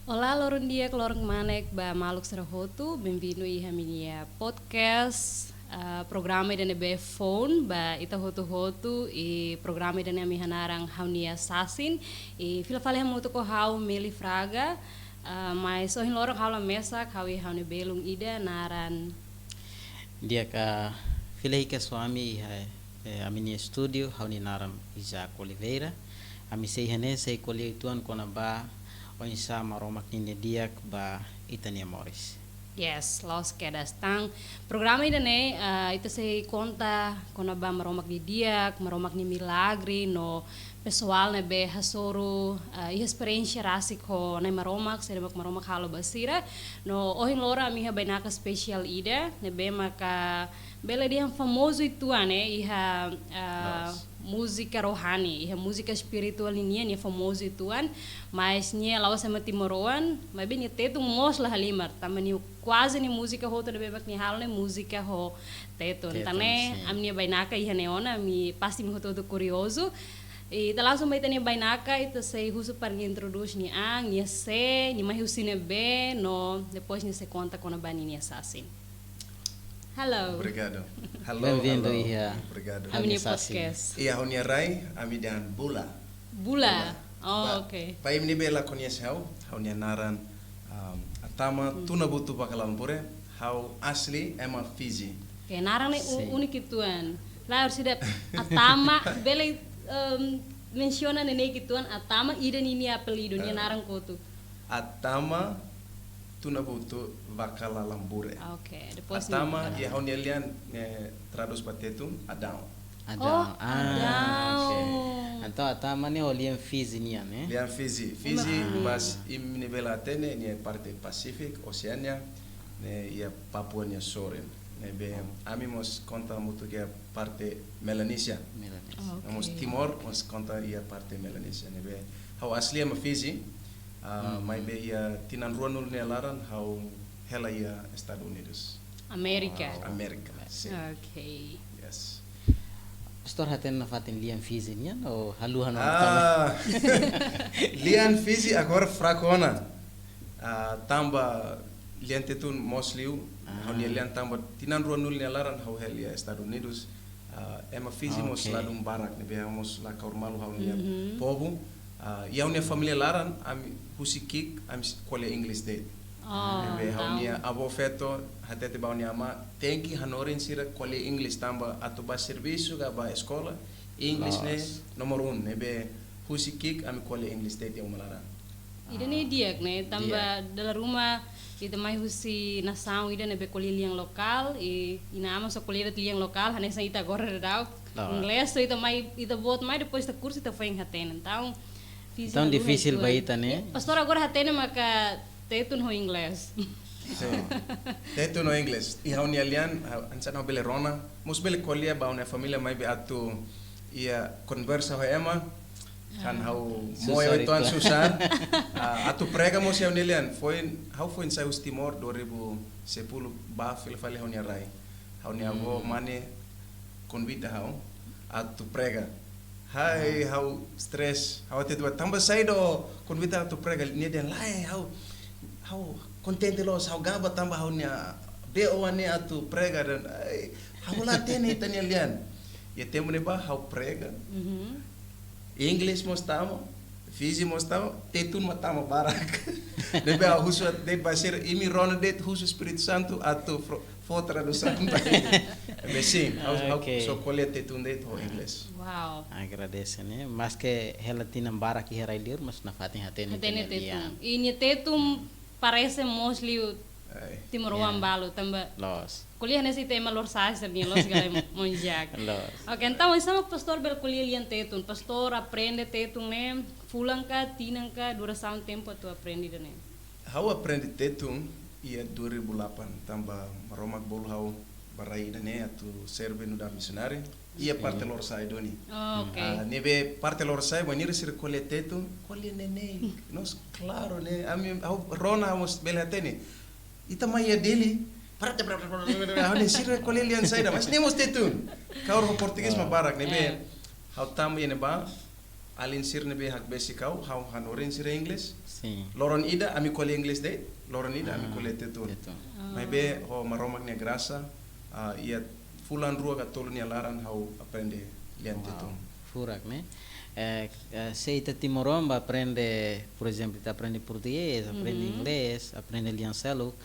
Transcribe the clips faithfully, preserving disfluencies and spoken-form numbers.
Olá, loron di'ak, loron kmanek ba maluk sira hotu. Benvindu iha ami-nia podcast, ah, programa ida ne'ebé foun ba ita hotu-hotu, i programa ida ne'e ami hanaran Ha'u-nia Sasin, i fila fali hamutuk ho ha'u Meli Fraga, ah, mas ohin loron ha'u la mesak, ha'u iha ha'u-nia belun ida naran. Di'ak, fila hikas ho ami iha, eh, ami-nia estúdiu, ha'u-nia naran Isaac Oliveira. Ami sei iha ne'e sei ko'alia uitoan kona-ba oinsá Maromak ninia di'ak ba ita-nia moris. Yes, loos kedas. Tan programa ida-ne'e, ah, ita sei konta kona-ba Maromak nia di'ak, Maromak nia milagre, no pesoál ne'ebé hasoru, ah, iha esperiénsia rasik ho Na'i Maromak, saida mak Maromak halo ba sira. No ohin loron ami iha bainaka espesiál ida, ne'ebé maka bele dehan famozu uitoan, eh, iha, ah, Loos. múzika rohani, iha múzika espirituál ninian, nia famozu uitoan, mas nia la'ós ema timoroan, maibé nia tetun mós la halimar, tanba nia kuaze nia múzika hotu ne'ebé mak nia halo ne'e múzika ho tetun. Tetun, Tan ne'e, sin. ami-nia bainaka iha ne'e ona, ami pasti imi hotu-hotu kuriozu. I ita langsung ba ita-nia bainaka, ita sei husu para nia introdús nia an, nia sé, nia mai husi ne'ebé, no depois nia sei konta kona-ba ninia sasin. Hello. Obrigadu. Hello, Benvindu hello. iha Obrigadu. Ami-nia Ha'u-nia Sasin. podcast. Iha ha'u-nia rai, ami dehan Bula. Bula. Bula. Oh, Ba-, oke. Ba imi ne'ebé la koñese ha'u, ha'u-nia naran, um, Atama Hmm. Tunabutu Vakalalamburen, ha'u asli ema Fiji. Oke, naran ne'e u-, Sin. úniku uitoan. Klaru, sida Atama, bele, um, mensiona neineik uitoan, Atama, ida ninia apelidu, nia Eh. naran kotuk. Atama Tunabutu Vakalalamburen. Ah, oke. Depois Atama, nia iha ha'u-nia lian, eh, tradús ba tetun, Adão. Adão. Oh, Ah, Adão. oke. Entaun, Atama ne'e ho lian Fiji nian, eh? Lian Fiji. Ema Fiji, Fiji. mas imi ne'ebé la hatene, nia parte Pasífiku, Oseania, ne'e iha Papua nia sorin. Ne'ebé, ami mós konta hamutuk iha parte Melanesia. Melanesia. Oke. Mós Timor, mós konta iha parte Melanesia. Ne'ebé, ha'u asli ema Fiji, ah, Mhm. maibé iha tinan ruanulu nia laran, ha'u hela iha Estadus Unidus. Amérika. Wow. Amérika, sin. Oke. Yes. Pastór hatene nafatin lian Fiji nian, ou haluha no Ah, tama? lian Fiji agora fraku ona. Ah, tanba lian tetun mós liu, Ah. ha'u-nia lian tanba tinan ruanulu nia laran ha'u hela iha Estadus Unidus. Ah, ema Fiji mós Oke. ladún barak, ne'ebé ha'u mós la kaur malu ha'u-nia Mhm. povu. Ah, iha ha'u-nia família laran, ami husi ki'ik, ami s-, ko'alia Inglés de'it. Oh, Ne'ebé ha'u-nia entaun. avó feto, hatete ba ha'u-nia amá, tenke hanorin sira ko'alia Inglés tanba atu ba servisu ka ba eskola, Inglés ne'e Loos. nomor un, ne'ebé husi ki'ik ami ko'alia Inglés de'it iha uma laran. Ida-ne'e Ah. di'ak ne'e, tanba Di'ak. dala ruma ita mai husi nasaun ida ne'ebé ko'alia lian lokál, i inan-aman só ko'alia de'it lian lokál, hanesan ita agora daudaun. Loos. Inglés, so ita mai, ita-boot mai, depois ita kursu, ita foin hatene. Entaun, Fiji Entaun haluha difisil ba uitoan. ita, ne'e? Eh, pastór agora hatene maka tetun ho Inglés. Sin. Tetun ho Inglés. Iha ha'u-nia lian, ha-, hanesan ha'u bele rona. Mós bele ko'alia ba ha'u-nia família maibé atu iha konversa ho ema. Kan Ah. ha'u Susar moe uitoan uitoan. susar. Ah, atu prega mós iha ha'u-nia lian. Foin, ha'u foin sai husi Timor dua ribu sepuluh ba fila fali ha'u-nia rai. Ha'u-nia avó Hmm. mane konvida ha'u atu prega. Hai, Ah. ha'u stress. Ha'u hatete ba, tanba saida ó konvida atu prega? Nia dehan lae, ha'u, ha'u kontente loos, ha'u gaba tanba ha'u-nia B O ne'e atu prega dehan, ai, ha'u la hatene ita-nia lian. Iha tempu ne'ebá ha'u prega. Mhm. Inglés mós tama, Fiji mós tama, tetun mak tama barak. Ne'ebé ha'u husu de'it ba sira, imi rona de'it husu Espíritu Santu atu fro-, fó tradusaun ba imi. Ne'ebé sin, ha'u, ha'u Oke. só ko'alia tetun de'it ho Inglés. Wow. Agradese, ne'e? Maske hela tinan barak iha rai-liur, mas nafatin hatene Hatene ita-nia tetun. lian. I nia tetun parese mós liu Ai. Timoroan Ya. balu, tanba Loos. ko'alia hanesan ita ema Lorosa'e sira-nia loos ka lae, Maun Jack? Loos. Oke, entaun, oinsá mak pastór bele ko'alia lian tetun? Pastór aprende tetun ne'e, fulan ka, tinan ka, durasaun tempu atu aprende ida-ne'e? Ha'u aprende tetun iha dua ribu delapan, tanba Maromak bolu ha'u ba rai ida-ne'e atu serve nu'udar misionáriu, iha Sin. parte Lorosa'e duni. Oh, oke. Ah, ne'ebé parte Lorosa'e, bainhira sira ko'alia tetun, ko'alia neineik. Nos, klaru, ne'e, ami, ha'u rona, ha'u mós bele hatene. Ita mai iha Dili, prate, prate, prate, prate, prate, ha'u dehan sira ko'alia lian saida, mas ne'e mós tetun. Kaur ho portugés mak Ah. barak, ne'ebé. Ya. Ha'u tama iha ne'ebá, alin sira ne'ebé hakbesik ha'u, ha'u hanorin sira inglés. Sin. Loron ida ami ko'alia inglés de'it, loron ida ami Ah, ko'alia Tetun. Tetun. Ah. Maibé ho Maromak nia grasa, ah, iha fulan rua ka tolu nia laran ha'u aprende lian Wow. Tetun. Furak, ne'e? Eh, eh, se ita timoroan bá aprende, por ezemplu, ita aprende portugés, aprende Mhm. inglés, aprende lian seluk,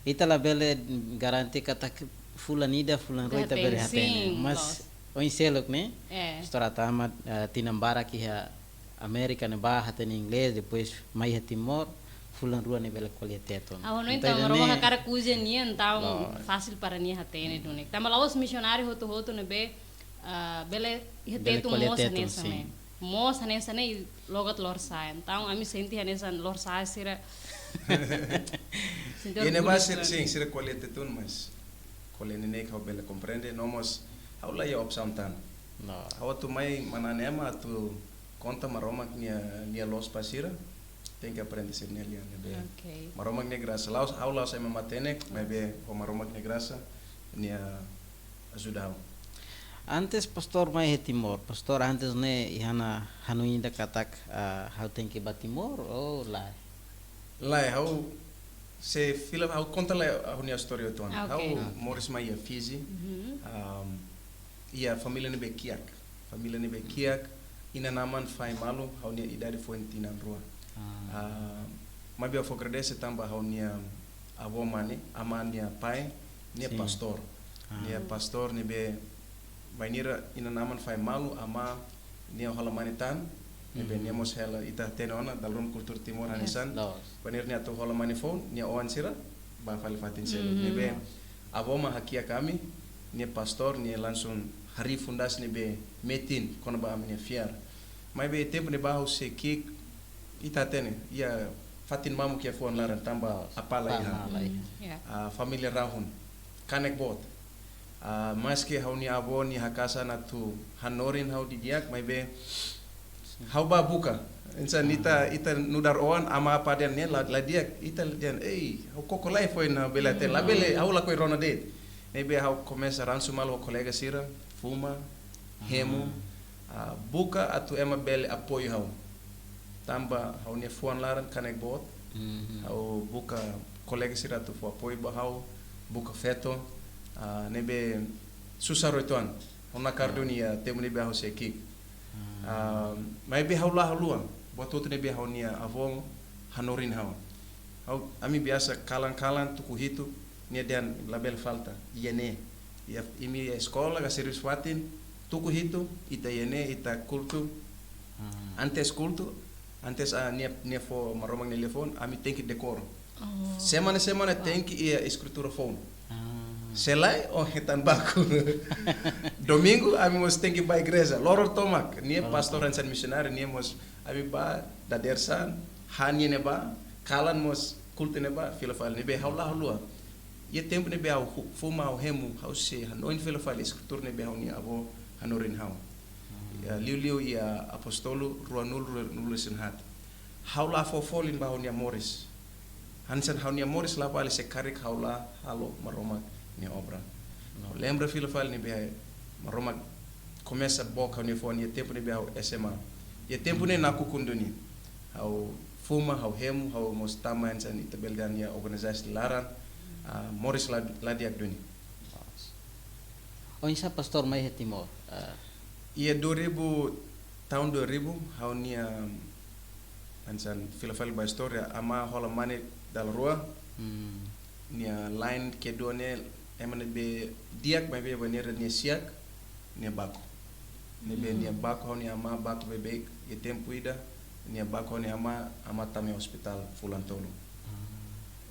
ita labele garante katak fulan ida, fulan rua ita Hatene, bele hatene. sin, Mas loos. oin seluk, ne'e? Eh. Pastór Atama, eh, tinan barak iha Amérika ne'ebá hatene inglés, depois mai iha Timor, fulan rua ne'e bele ko'alia Tetun. Ha'u hanoin Entaun, tanba ida Maromak ne'e hakarak uza nia, entaun Loos. fasil para nia hatene duni. Tanba la'ós misionáriu hotu-hotu ne'ebé, ah, bele iha Bele Tetun ko'alia moos Tetun, hanesan sin. ne'e. Moos hanesan ne'e i logat lorosa'e. Entaun ami sente hanesan lorosa'e sira. Sente Iha ne'ebá orgullu sira, tan. sin, sira ko'alia Tetun, mas ko'alia neineik ha'u bele komprende, no mós ha'u la iha opsaun tan. No. Ha'u atu mai manán ema atu konta Maromak nia, nia loos ba sira, tenke aprende sira-nia lian ne'ebé. Ok. Maromak nia grasa, la'ós, ha'u la'ós ema matenek, maibé ho Maromak nia grasa, nia ajuda ha'u. Antes pastór mai iha Timor, pastór antes ne'e iha ona hanoin ida katak, ah, ha'u tenke bá Timor, ou lae? Lae, ha'u sei fila, ha'u konta lai ha'u-nia istória uitoan. Ah, ok. Ha'u Ah. moris mai iha Fiji, Mhm. um, iha família ne'ebé kiak. Família ne'ebé kiak, inan-aman fahe malu, ha'u-nia idade foin tinan rua. Ah. Ah, maibé ha'u fó agradese tanba ha'u-nia avó mane, amá nia pai, nia Sin. pastór. Ah. Nia pastór ne'ebé bainhira inan-aman fahe malu, amá nia hola mane tan, ne'ebé Mhm. nia mós hela, ita hatene ona, dala ruma kultura Timor Yes. hanesan. Loos. Bainhira nia atu hola mane foun, nia oan sira bá fali fatin seluk. Mhm. Ne'ebé avó mak hakiak ami, nia pastór, nia langsung harii fundasi ne'ebé metin kona-ba ami-nia fiar. Maibé tempu ne'ebá ha'u sei ki'ik, ita hatene, iha fatin mamuk iha fuan laran tanba apá la Apá iha. la iha. Ya. Ah, família rahun, kanek boot. Ah, maski ha'u-nia avó nia hakaas an atu hanorin ha'u didi'ak, maibé ha'u bá buka. Hanesan ita, ita nu'udar oan, amá apá dehan ne'e la, la di'ak, ita dehan, ei, ha'u koko lai foin ha'u bele hatene, labele, ha'u lakohi rona de'it. Ne'ebé ha'u komesa ransu malu ho kolega sira, fuma, hemu, ah, buka atu ema bele apoiu ha'u. Tanba ha'u-nia fuan laran kanek boot, Mhm. ha'u buka kolega sira atu fó apoiu ba ha'u, buka feto, ah, ne'ebé susar uitoan. Ha'u nakar duni iha tempu ne'ebé ha'u sei ki'ik. Ah, maibé ha'u la haluha buat hotu ne'ebé ha'u-nia avó hanorin ha'u. Ha'u, ami biasa kalan-kalan tuku hitu, nia dehan labele falta, iha ne'e. Iha, imi iha eskola ka servisu fatin, tuku hitu, ita iha ne'e, ita kultu. Ah. Antes kultu, antes, ah, nia, nia fó Maromak nia liafuan, ami tenke dekór. Oh. Semana-semana tenke iha eskritura foun. Ah. Se lae, ó hetan baku. Domingu, ami mós tenke bá igreja. Loron tomak, nia Loron pastór tomak. Hanesan misionáriu, nia mós, ami bá dadeer-saan, han iha ne'ebá, kalan mós kultu iha ne'ebá, fila fali. Ne'ebé ha'u la haluha. Iha tempu ne'ebé ha'u hu-, fuma, ha'u hemu, ha'u sei hanoin fila fali eskritura ne'ebé ha'u-nia avó hanorin ha'u. Iha liuliu iha Apóstolu ruanulu, ruanulu-resin-haat. Ha'u la fó folin ba ha'u-nia moris. Hanesan ha'u-nia moris la vale se karik ha'u la halo Maromak nia obra. No. Lembra fila fali ne'ebé Maromak komesa book ha'u-nia fuan iha tempu ne'ebé ha'u S M A. Iha tempu ne'e nakukun duni. Ha'u fuma, ha'u hemu, ha'u mós tama hanesan ita bele dehan iha organizasaun laran, ah, moris la, la di'ak duni. Oinsá pastór mai iha Timor? Ah. Iha dua ribu, tahun dua ribu, ha'u-nia, hanesan fila fali ba istória, amá hola mane dala rua, Hmm. nia laen kedua ne'e, ema ne'ebé di'ak maibé bainhira nia si'ak, nia baku. Ne'ebé nia baku, ha'u-nia amá baku beibeik, iha tempu ida, nia baku ha'u-nia amá, amá tama iha ospitál fulan tolu. Ah.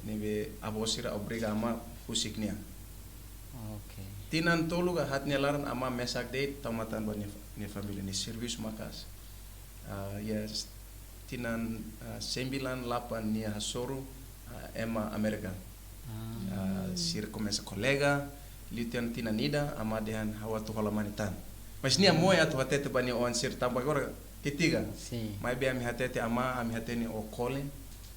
Ne'ebé avó sira obriga amá husik nia. Ok. Tinan tolu ka haat nia laran amá mesak de'it, tau matan ba nia, nia família, nia servisu maka'as. Ah, iha s-, tinan, ah, sembilan, lapan nia hasoru, ah, ema Amérika. Ah. Ah, sira komesa kolega, liu tiha ona tinan ida, amá dehan ha'u atu hola mane tan. Mas nia moe atu hatete ba nia oan sira tanba agora ketiga. Sin. Maibé ami hatete amá, ami hatene ó kole,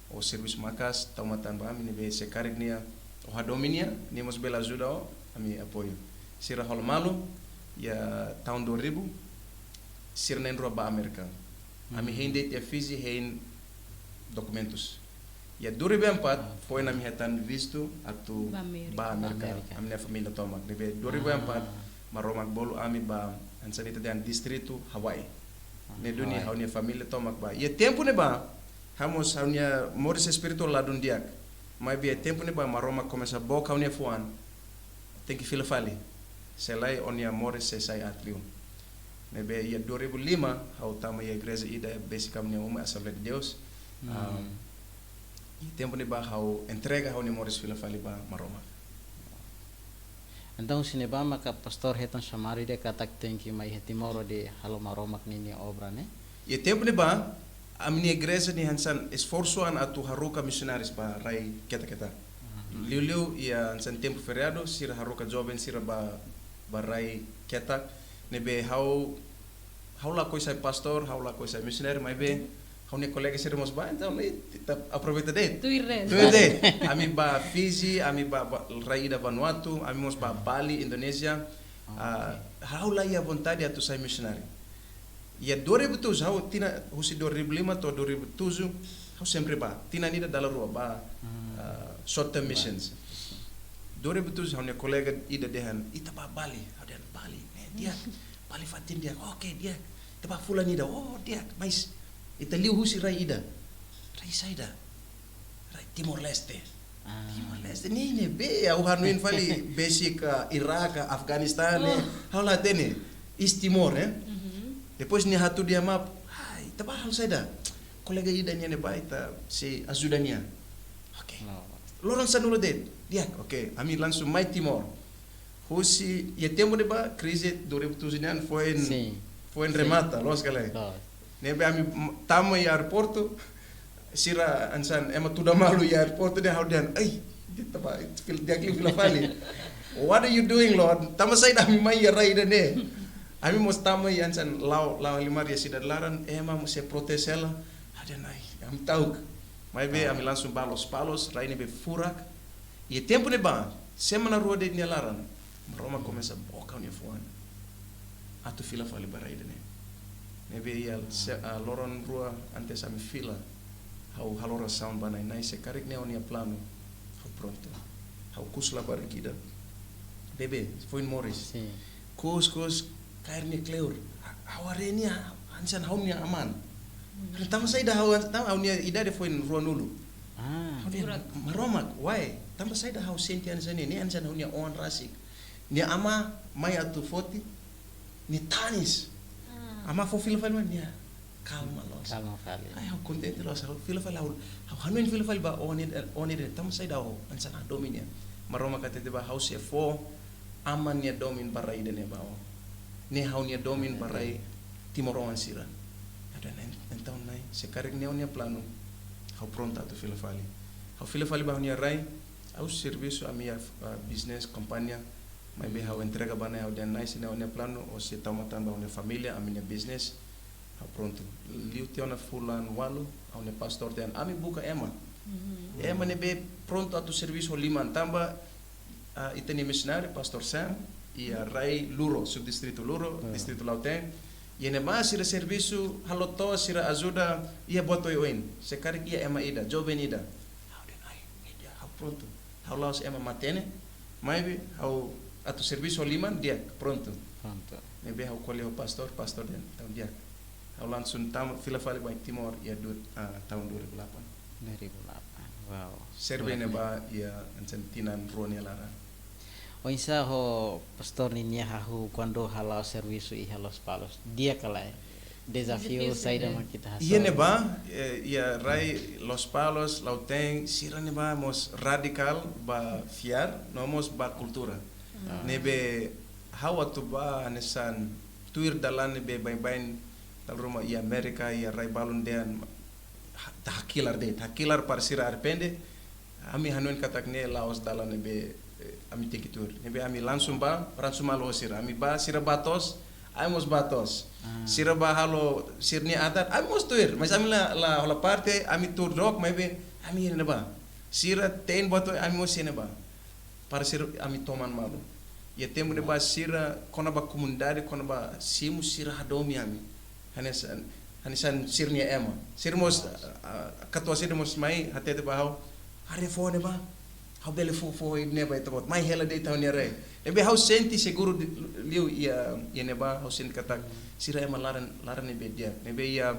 ó servisu maka'as, tau matan ba ami, ne'ebé se karik nia, ó hadomi nia, nia mós bele ajuda ó, ami apoiu. Sira hola malu, iha tahun dua ribu, sira na'in-rua bá Amérika. Ami hein de'it iha Fiji, hein dokumentus. Iha dua ribu empat, foin ami hetan vistu atu bá Amérika. Bá Amérika. Ami-nia família tomak. Ne'ebé dua ribu empat, Maromak bolu ami bá, hanesan ita dehan distritu Hawaii. Ne'e duni ha'u-nia família tomak bá. Iha tempu ne'ebá, ha'u mós ha'u-nia moris espirituál ladún di'ak. Maibé iha tempu ne'ebá Maromak komesa book ha'u-nia fuan. Tenke fila fali. Se lae ó-nia moris sei sai aat liu. Ne'ebé iha dua ribu lima, ha'u tama iha igreja ida besik ami-nia uma, Assembleia de Deus. Ah, iha tempu ne'ebá ha'u entrega ha'u-nia moris fila fali ba Maromak. Entaun, husi ne'ebá maka pastór hetan xamadu ida katak tenke mai iha Timor hodi halo Maromak ninia obra ne'e? Iha tempu ne'ebá, ami-nia igreja nia hanesan esforsu an atu haruka misionárius ba rai ketak-ketak. Liuliu iha hanesan tempu feriadu, sira haruka joven sira ba, ba rai ketak. Ne'ebé ha'u, ha'u lakohi sai pastór, ha'u lakohi sai misionáriu, maibé ha'u-nia kolega sira mós bá, entaun ne'e ita aproveita de'it. Tuir de'it. Tuir de'it. Ami bá Fiji, ami bá, bá rai ida Vanuatu, ami mós bá Bali, Indonézia. Ah, ha'u la iha vontade atu sai misionáriu. Iha dua ribu tujuh, ha'u tinan husi dua ribu lima to'o dua ribu tujuh, ha'u sempre bá. Tinan ida dala rua bá, ah, short term missions. Dua ribu tujuh, ha'u-nia kolega ida dehan, "Ita bá Bali." Ha'u dehan, "Bali, ne'e di'ak. Bali fatin di'ak." "Oke, di'ak. Ita bá fulan ida." "Oh, di'ak. Mas ita liu husi rai ida." "Rai saida?" "Rai Timor-Leste." Ah. "Timor-Leste ne'e, ne'ebé ha'u hanoin fali besik ka Irak, ka Afganistan ne'e. Ha'u la hatene. East Timor, eh?" Depois nia hatudu iha mapa. "Ai, ita bá halo saida?" "Kolega ida nian ne'e bá, ita sei ajuda nia." "Oke." Loron sanulu de'it. "Di'ak, oke." Ami langsung mai Timor. Husi, iha tempu ne'ebá, krize dua ribu tujuh nian foin, foin remata, loos ka lae? Loos. Ne'ebé ami m-, tama iha aeroportu, sira hanesan ema tuda malu iha aeroportu dehan, ha'u dehan, "Ai, ita bá, fil-, di'ak liu fila fali." "What are you doing, Lord? Tanba saida ami mai iha rai ida-ne'e?" Ami mós tama iha hanesan la'o, la'o halimar iha sidade laran, ema mós sei protes hela. Ha'u dehan, "Ai, ami ta'uk." Maibé ami langsung bá Lospalos, rai ne'ebé furak. Iha tempu ne'ebá, semana rua de'it nia laran, Maromak komesa book ha'u-nia fuan atu fila fali ba rai ida-ne'e. Ne'ebé iha se-, ah, loron rua antes ami fila, ha'u halo orasaun ba Na'i, "Na'i, se karik ne'e ó-nia planu, ha'u prontu." Ha'u ku'us labarik ida. Bebé, foin moris. Sin. Ku'us, ku'us, kaer nia kleur. Ha-, ha'u haree nia hanesan ha'u-nia aman. Tanba saida ha'u han-, tanba ha'u-nia idade foin ruanulu. Ah. Ha'u dehan, "Maromak, why? Tanba saida ha'u sente hanesan ne'e, ne'e hanesan ha'u-nia oan rasik." Nia amá mai atu foti, nia tanis. Ah. Amá fó fila fali mai, nia kalma loos. Kalma fali. Ai, ha'u kontente loos, ha'u fila fali, ha'u, ha'u hanoin fila fali ba oan ida, oan ida, tanba saida ó hanesan hadomi nia. Maromak hatete ba ha'u sei fó Aman nia domin ba rai ida-ne'e ba ó. Ne'e ha'u-nia domin ba rai timoroan sira. Ha'u dehan, "En-, entaun Na'i, se karik ne'e ó-nia planu, ha'u prontu atu fila fali." Ha'u fila fali ba ha'u-nia rai, ha'u servisu ami iha, ah, business, kompañia, maibé ha'u entrega ba Na'i, ha'u dehan, "Na'i, se ne'e ó-nia planu, ó sei tau matan ba ha'u-nia família, ami-nia business." Ha'u prontu. Liu tiha ona fulan ualu, ha'u-nia pastór dehan, "Ami buka ema." Mhm. Ema ne'ebé prontu atu servisu ho liman tanba, ah, ita-nia misionáriu, Pastór Sam, iha rai Luro, subdistritu Luro, hmm, distritu Lautém. Iha ne'ebá sira servisu, halo to'os, sira ajuda, iha buat oioin. Se karik iha ema ida, joven ida. Ha'u dehan, "Ai, ida, ha'u prontu." Ha'u la'ós ema matenek, maibé ha'u atu servisu ho liman, di'ak, prontu. Prontu. Ne'ebé ha'u ko'alia ho pastór, pastór dehan, "Entaun di'ak." Ha'u langsung tama fila fali ba Timor, iha du-, ah, tahun dua ribu delapan. Dua ribu delapan, wow. Serve ne'ebá iha hanesan tinan rua nia laran. Oinsá ho pastór ninia hahú kuandu hala'o servisu iha Lospalos? Di'ak ka lae? Dezafiu saida mak ita hasoru? Iha ne'ebá, eh, iha rai Lospalos, Lautém, sira ne'ebá mós radikál ba fiar, no mós ba kultura. Ah. Ne'ebé ha'u atu bá hanesan tuir dalan ne'ebé baibain, dala ruma iha Amérika, iha rai balun dehan, ha-, ita hakilar de'it, hakilar para sira arrepende, ami hanoin katak ne'e la'ós dalan ne'ebé, eh, ami tenke tuir. Ne'ebé ami langsung bá, langsung malu ho sira. Ami bá, sira bá to'os, ami mós bá to'os. Ah. Sira bá halo sira-nia adat, ami mós tuir. Mas ami la, la hola parte, ami tuur dook, maibé ami iha ne'ebá. Sira te'in buat oioin, ami mós iha ne'ebá. Para sira ami toman malu. Iha tempu ne'ebá sira kona-ba komunidade, kona-ba simu, sira hadomi ami. Hanesan, hanesan sira-nia ema. Sira mós, ah, katuas sira mós mai hatete ba ha'u, haree foho ne'ebá, ha'u bele fó foho ne'ebá ita-boot. Mai hela de'it ha'u-nia rai. Ne'ebé ha'u sente seguru di-, liu iha, iha ne'ebá, ha'u sente katak sira ema laran, laran ne'ebé di'ak. Ne'ebé iha,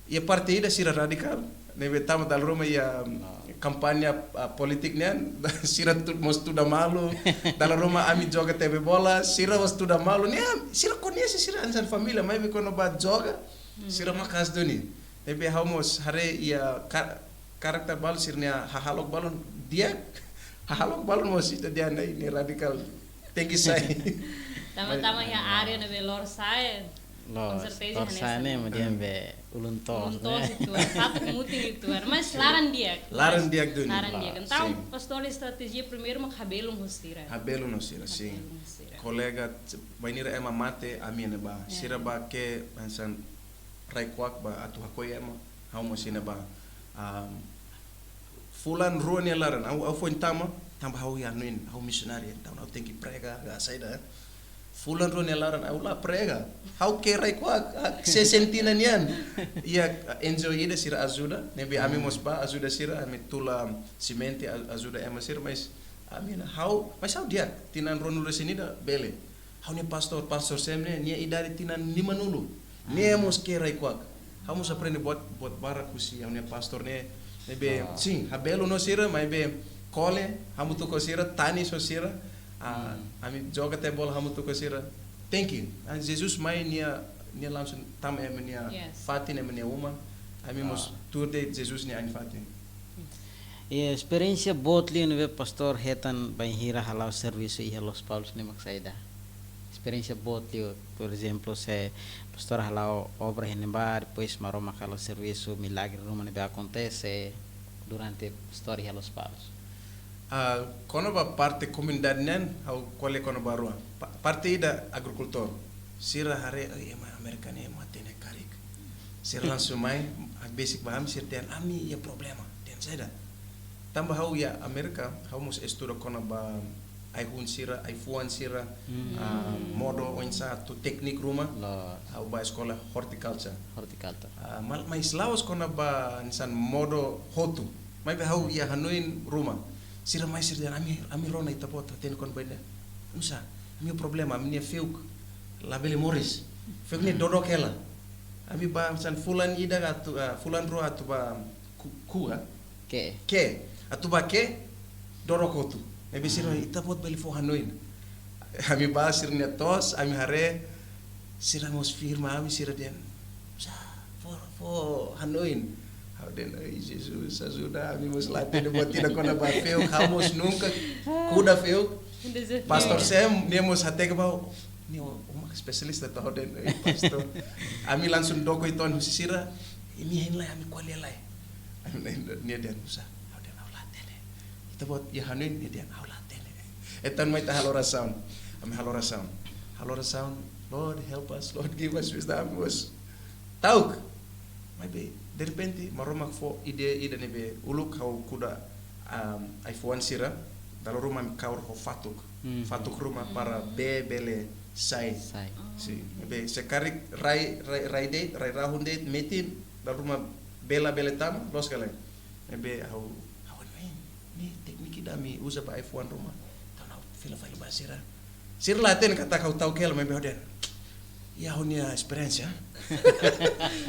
iha parte ida sira radikál. Ne'ebé tama dala ruma iha, ah, kampaña, ah, polítika nian, sira tu-, mós tuda malu. Dala ruma ami joga tebe bola, sira mós tuda malu. Ne'e, sira koñese sira hanesan família, maibé kuandu ba joga, sira maka'as duni. Ne'ebé ha'u mós haree iha ka-, karakter balu, sira-nia hahalok balun di'ak, hahalok balun mós ita dehan ne'e, ne'e radikál. Tenke sai. Tama-tama iha área ne'ebé lorosa'e. Loos, com certeza, lorosa'e ne'e, ne'e, mak dehan be ulun toos, ulun toos ne'e? Itu, fatuk mutin itu. Mas laran di'ak. Laran di'ak duni. Laran di'ak. Ah, entaun, sin. Pastór, estratéjia primeiru mak habelun ho sira. Habelun ho sira, sin. Habelun ho sira. Kolega, bainhira ema mate, ami ne'ebá. Ya. Sira bá ke, hanesan rai-kuak ba atu hakoi ema, ha'u mós iha ne'ebá. Ah, fulan rua nia laran, ha'u, ha'u foin tama, tanba ha'u iha hanoin, ha'u misionáriu, entaun ha'u tenke prega, ka saida. Fulan rua nia laran, ha'u la prega. Ha'u ke rai-kuak, ah, sei sente tinan nian. Iha, ah, N G O ida sira ajuda, ne'ebé ami mós bá ajuda sira, ami tula simente, a-, ajuda ema sira, mas ami na ha'u, mas ha'u di'ak, tinan ruanulu-resin-ida, bele. Ha'u-nia pastór, Pastór Sem ne'e, nia idade tinan limanulu. Nia mós ke rai-kuak. Ha'u mós aprende buat, buat barak husi ha'u-nia pastór ne'e, ne'ebé, sin, habelun ho sira, maibé kole hamutuk ho sira, tanis ho sira, ah, ami joga tebe bola hamutuk ho sira. Thank you. Ah, Jesus mai nia, nia langsung tama iha ema nia fatin, iha ema nia uma. Ami mós tuur de'it Jesus nia ain-fatin. I esperiénsia boot liu ne'ebé pastór hetan bainhira hala'o servisu iha Lospalos ne'e mak saida? Esperiénsia boot liu, por ezemplu, se pastór hala'o obra iha ne'ebá, depois Maromak halo servisu, milagre ruma ne'ebé akontese durante pastór iha Lospalos. Ah, kona-ba parte komunidade nian, ha'u ko'alia kona-ba rua. Pa-, parte ida agrikultór. Sira haree, "Ai, ema Amérika ne'e ema hatene karik." Sira langsung mai, besik ba ami, sira dehan, "Ami iha problema." Dehan saida? Tanba ha'u iha Amérika, ha'u mós estuda kona-ba ai-hun sira, ai-fuan sira, ah, modo oinsá atu teknik ruma. Loos. Ha'u bá eskola horticulture. Horticulture. Ah, mal-, mas la'ós kona-ba hanesan modo hotu. Maibé ha'u iha hanoin ruma. Sira mai sira dehan, "Ami, ami rona ita-boot hatene kona-ba ida." "Nusá?" "Ami iha problema, ami-nia feuk labele moris. Feuk ne'e dodok hela." Ami bá hanesan fulan ida atu, ah, fulan rua atu bá ku-, ku'u, ah? Ke. Ke, atu bá ke, dodok hotu. Ne'ebé sira, "Ita-boot bele fó hanoin." Ami bá sira-nia to'os, ami haree, sira mós firma ami, sira dehan, "Sa, fó, fó hanoin." Ha'u dehan, "Ai, Jesus, ajuda, ami mós la hatene buat ida kona-ba feuk, ha'u mós nunka kuda feuk." Dezafiu. Pastór Sem, nia mós hateke ba ha'u, "Nia, ó mak espesialista," ha'u dehan, "Ai, pastór." Ami langsung dook uitoan husi sira, "Imi hein lai, ami ko'alia lai." Ami, nia dehan, "Nusá?" Ha'u dehan, "Ha'u la hatene." "Ita-boot iha hanoin?" Nia dehan, "Ha'u la hatene." "Entaun mai ita halo orasaun." Ami halo orasaun. Halo orasaun, "Lord, help us, Lord, give us wisdom." Ami mós ta'uk. Maibé, derrepente, Maromak fó ideia ida ne'ebé uluk ha'u kuda, am, ai-fuan sira, dala ruma ami kaur ho fatuk. Hmm. Fatuk ruma para bee bele sai. Sai. Sin, maibé se karik rai, rai, rai de'it, rai rahun de'it, metin, dala ruma bee labele tama, loos ka lae. Ne'ebé ha'u, ha'u hanoin, ne'e teknik ida ami uza ba ai-fuan ruma. Entaun ha'u fila fali ba sira. Sira la hatene katak ha'u ta'uk hela, maibé ha'u dehan, "Iha ha'u-nia esperiénsia."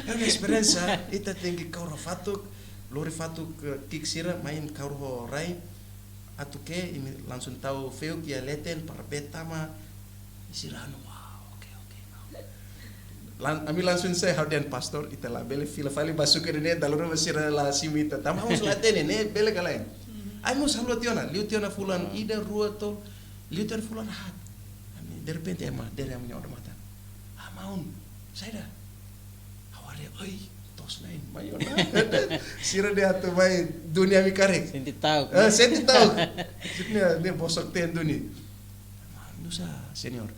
"Ha'u-nia esperiénsia, ita tenke kaur ho fatuk, lori fatuk, eh, ki'ik sira, mai kaur ho rai, atu ke, imi langsung tau feuk iha leten, para bee tama." Sira hanoin, "Wow, oke, oke, wow." Lan-, ami langsung sai, ha'u dehan, "Pastór, ita labele fila fali ba suku ida-ne'e, dala ruma sira la simu ita." Tanba ha'u mós la hatene, ne'e bele ka lae. Mhm. Ami mós haluha tiha ona, liu tiha ona fulan ida, rua, tolu, liu tiha ona fulan haat. Ami, derrepente, ema, dere ami-nia odamatan. "Ah, maun, saida?" Ha'u haree, "Oi, to'os na'in, mai ona." Sira dehan atu mai duni ami karik. Sente ta'uk, eh, ne'e? Sente ta'uk. Sira dehan, "Ne'e bosok-teen duni." "Maun, nusá, señór?"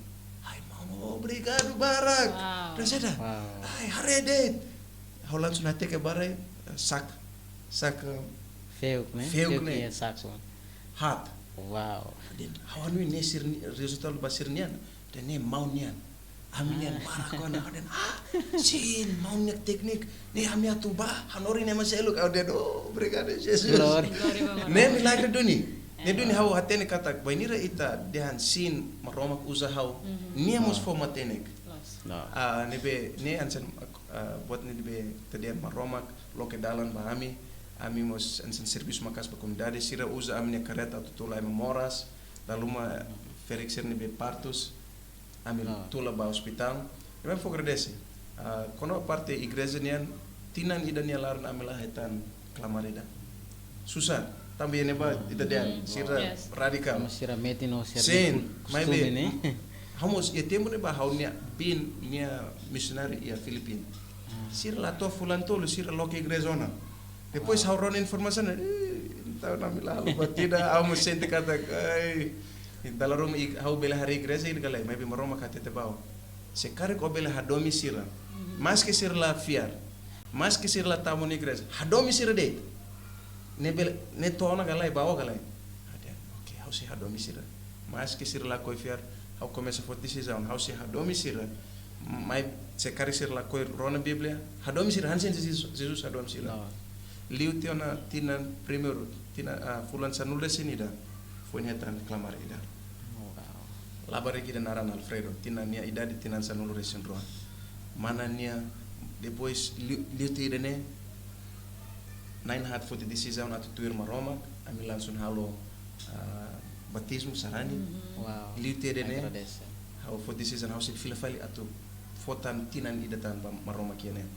"Ai, maun, obrigadu barak." Wow. Dehan saida? Wow. "Ai, haree de'it." Ha'u langsung hateke ba rai, eh, sak, sak, eh, feuk ne'e? Feuk ne'e. Feuk iha sak sona. Haat. Wow. Dehan, "Ha'u hanoin ne'e sira-ni-, rezultadu ba sira-nian." Dehan, "Ne'e maun nian." Ami-nian barak ona, ha'u dehan, ah, sin, maun nia tékniku, ne'e ami atu bá, hanorin ema seluk, ha'u dehan, oh, obrigadu, Jesus. Glória. Ne'e milagre duni. Ne'e duni ha'u hatene katak, bainhira ita dehan sin, Maromak uza ha'u, nia mós fó matenek. Ah, ne'ebé, ne'e hanesan, ah, buat ne'ebé ita dehan Maromak loke dalan ba ami, ami mós hanesan servisu maka'as ba komunidade, sira uza ami-nia karreta atu tula ema moras, dala ruma ferik sira ne'ebé partus, ami tula ba ospitál. Ami fó agradese. Ah, kona-ba parte igreja nian, tinan ida nia laran ami la hetan klamar ida. Susar, tanba iha ne'ebá ita dehan, sira radikál. Mas sira metin no sira, sin, nia ku-, maibé, kostume ne'e. Ha'u mós iha tempu ne'ebá ha'u-nia biin nia misionáriu iha Filipina. Sira la to'o fulan tolu, sira loke igreja ona. Depois ha'u rona informasaun, eh, entaun ami la halo buat ida, ha'u mós sente katak, ai, dala ruma ha'u bele haree igreja ida ka lae, maibé Maromak hatete ba ha'u. Se karik ó bele hadomi sira, maske sira la fiar, maske sira la tama ona igreja, hadomi sira de'it. Ne'e bele, ne'e to'o ona ka lae, ba ó ka lae. Ha'u dehan, oke, ha'u sei hadomi sira. Maske sira lakohi fiar, ha'u komesa foti desizaun, ha'u sei hadomi sira. Maibé se karik sira lakohi rona Bíblia, hadomi sira, hanesan Jesus, Jesus hadomi sira. Liu tiha ona tinan primeiru, tinan, ah, fulan sanulu-resin-ida, foin hetan klamar ida. Labarik ida naran Alfredo, tinan nia idade tinan sanulu-resin-rua. Mana nia, depois liu, liu tiha ida-ne'e, na'in-haat foti desizaun atu tuir Maromak, ami langsung halo, ah, batizmu sarani. Liu tiha ida-ne'e, ha'u foti desizaun ha'u sei fila fali atu fó tan tinan ida tan ba Maromak iha ne'e.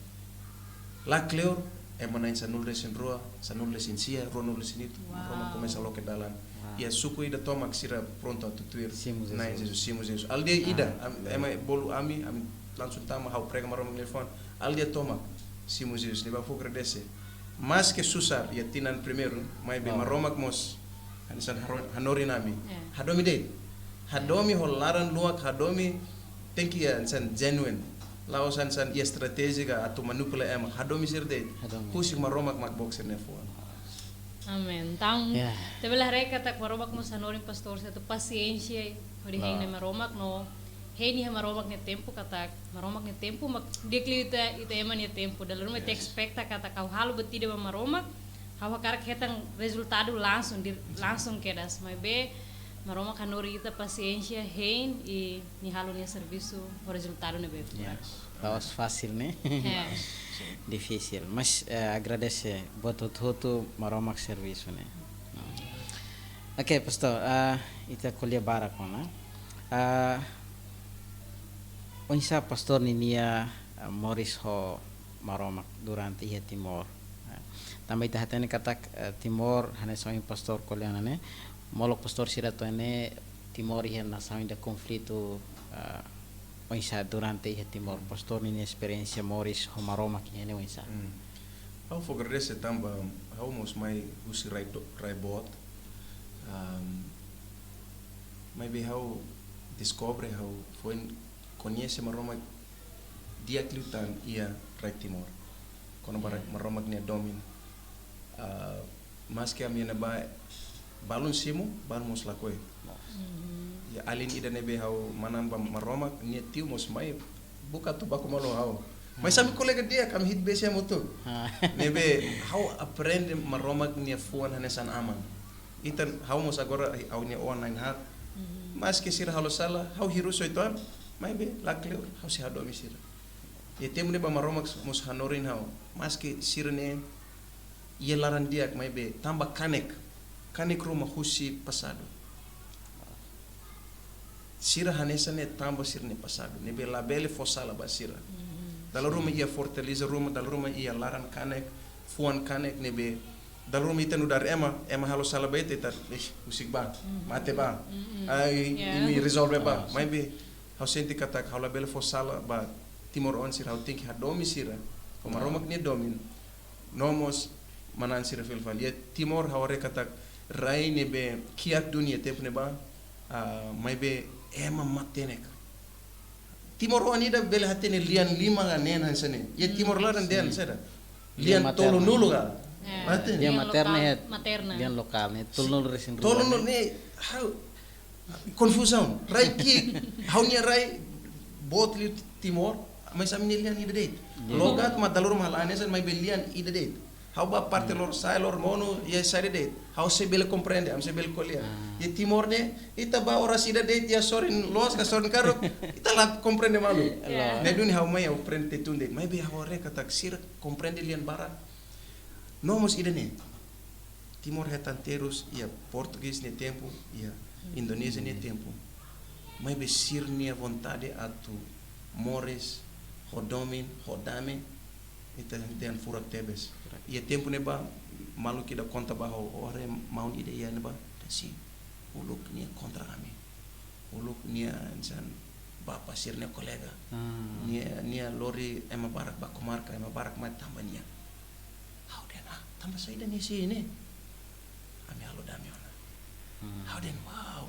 La kleur, ema na'in sanulu-resin-rua, sanulu-resin-sia, ruanulu-resin-hitu, Maromak komesa loke dalan. Iha suku ida tomak sira prontu atu tuir Nai Jesus, simu Jesus. Aldeia ida, ema bolu ami, ami langsung tama, ha'u prega Maromak nia liafuan. Aldeia tomak simu Jesus, ne'ebé fó agradese. Maske susar iha tinan primeiru, maibé Maromak mós hanesan haro-, hanorin ami. Hadomi de'it. Hadomi ho laran luak, hadomi tenke iha hanesan genuine. La'ós hanesan iha estratéjia ka atu manipula ema. Hadomi sira de'it. Husik Maromak mak book sira-nia fuan. Amen. Entaun, ita bele haree katak Maromak mós hanorin pastór sira atu pasiénsia, hodi hein Nai Maromak no hein iha Maromak nia tempu katak Maromak nia tempu mak di'ak liu ita, ita ema nia tempu. Dala ruma ita espeta katak ha'u halo buat ida ba Maromak, ha'u hakarak hetan rezultadu langsung, di, langsung kedas. Maibé Maromak hanorin ita pasiénsia, hein, i nia halo nia servisu ho rezultadu ne'ebé furak. La'ós fasil ne'e. Difisil. Mas, eh, agradese buat hotu-hotu Maromak servisu ne'e. Oke, pastór, ah, ita ko'alia barak ona. Ah, oinsá pastór ninia, ah, moris ho Maromak durante iha Timor. Ah, tanba ita hatene katak, eh, Timor, hanesan ohin pastór ko'alia ona ne'e, molok pastór sira to'o ne'e Timor iha nasaun ida konflitu, ah, oinsá durante iha Timor, pastór ninia esperiénsia moris ho Maromak iha ne'e oinsá? Ha'u fó agradese tanba ha'u mós mai husi rai do-, rai boot. Am, maibé ha'u deskobre, ha'u foin koñese Maromak di'ak liután iha rai Timor. Kona-ba Maromak nia domin. Ah, maske ami iha ne'ebá balun simu, balun mós lakohi. Iha alin ida ne'ebé ha'u manán ba Maromak, nia tiu mós mai buka atu baku malu ha'u. Mas ami kolega di'ak, ami hi'it bee sia hamutuk. Ne'ebé ha'u aprende Maromak nia fuan hanesan aman. Entaun ha'u mós agora ha'u-nia oan na'in-haat. Maske sira halo sala, ha'u hirus oituan, maibé la kleur, ha'u sei hadomi sira. Iha tempu ne'ebá Maromak mós hanorin ha'u, maske sira ne'e iha laran di'ak maibé tanba kanek, kanek ruma husi pasadu. Sira hanesan ne'e tanba sira-nia pasadu, ne'ebé labele fó sala ba sira. Dala ruma iha fortaleza ruma, dala ruma iha laran kanek, fuan kanek ne'ebé, dala ruma ita nu'udar ema, ema halo sala ba ita, ita, ih, husik bá, mate bá. Ai, imi rezolve bá. Maibé, ha'u sente katak ha'u labele fó sala ba timoroan sira, ha'u tenke hadomi sira ho Maromak nia domin. No mós manán sira fila fali. Iha Timor ha'u haree katak rai ne'ebé kiak duni iha tempu ne'ebá, ah, maibé ema matenek. Timoroan ida bele hatene lian lima ka neen hanesan ne'e. Iha Timor laran dehan saida? Lian tolunulu ka? Matenek. Lian materna, lian lokál ne'e tolunulu-resin-rua. Tolunulu ne'e, ha'u konfuzaun. Rai ki'ik, ha'u-nia rai boot liu Timor, mas ami-nia lian ida de'it. Logat mak dala ruma halo hanesan, maibé lian ida de'it. Ha'u bá parte lorosa'e, loromonu, iha saida de'it. Ha'u sei bele komprende, ami sei bele ko'alia. Iha Timor ne'e, ita bá oras ida de'it, iha sorin loos ka sorin karuk, ita la komprende malu. Ne'e duni ha'u mai ha'u aprende Tetun de'it. Maibé ha'u haree katak sira komprende lian barak. No mós ida-ne'e. Timor hetan terus iha Portugés nia tempu, iha Indonézia nia tempu. Maibé sira-nia vontade atu moris ho domin, ho dame, ita dehan furak tebes. Iha tempu ne'ebá, maluk ida konta ba ha'u, haree maun ida iha ne'ebá, dehan si, uluk nia kontra ami. Uluk nia hanesan bapa sira-nia kolega. Nia, nia lori ema barak ba komarka, ema barak mai tanba nia. Ha'u dehan, ah, tanba saida nia sei ne'e? Ami halo dame ona. Ha'u dehan, wow.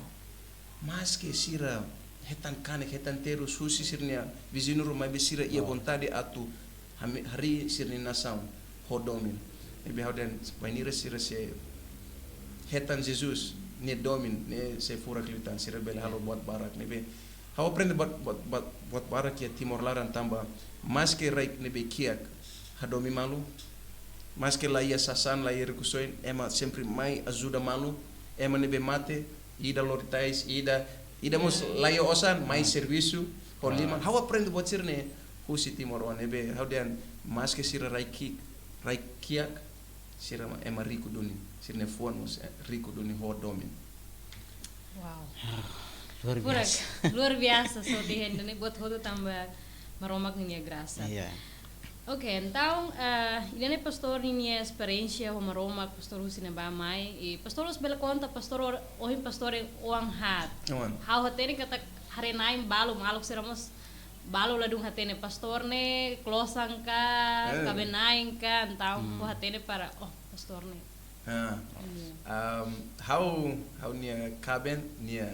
Maske sira hetan kanek, hetan terus husi sira-nia viziñu ruma, maibé sira iha vontade atu hami-, harii sira-nia nasaun ho domin. Ne'ebé ha'u dehan, bainhira sira sei hetan Jesus nia domin, ne'e sei furak liután, sira bele halo buat barak. Ne'ebé ha'u aprende buat, buat, buat, buat barak iha Timor laran tanba, maske rai ne'ebé kiak hadomi malu, maske la iha sasán, la iha rikusoin, ema sempre mai ajuda malu, ema ne'ebé mate, ida lori tais, ida, ida mós la iha osan, mai servisu ho liman. Ha'u aprende buat sira-ne'e husi timoroan ne'ebé ha'u dehan, maske sira rai kiak, rai kiak, sira ema riku duni, sira-nia fuan mós, eh, riku duni ho domin. Wow. Luar biasa. Luar biasa, so di hende ne'e buat hotu tanba Maromak nia grasa. Iya. Oke, entaun, eh, ida-ne'e pastór ninia esperiénsia ho Maromak, pastór husi ne'ebá mai, i pastór mós bele konta, pastór or-, ohin pastór oan haat. Oan. Ha'u hatene katak haree-na'in balu, maluk sira mós balu ladún hatene pastór ne'e, klosan ka, kaben-na'in ka, entaun ha'u hatene para, oh, pastór ne'e. Ah. Iya. Um, ha'u, ha'u-nia kaben, nia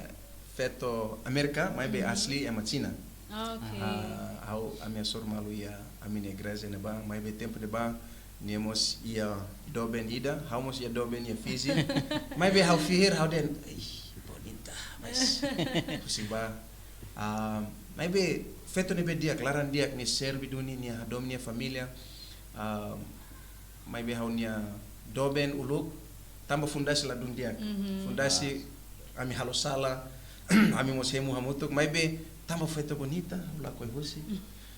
feto Amérika, maibé asli ema Xina. Oke. Ah, ha'u, ami hasoru malu iha ami-nia igreja ne'ebá, maibé tempu ne'ebá, nia mós iha doben ida, ha'u mós iha doben iha Fiji. Maibé ha'u fihir, ha'u dehan, ih, bonita, mas husik bá. Ah, maibé feto ne'ebé di'ak, laran di'ak, nia serve duni, nia hadomi nia família. Ah, maibé ha'u-nia doben uluk, tanba fundasi ladún di'ak. Fundasi, ami halo sala, ami mós hemu hamutuk, maibé tanba feto bonita, ha'u lakohi husik.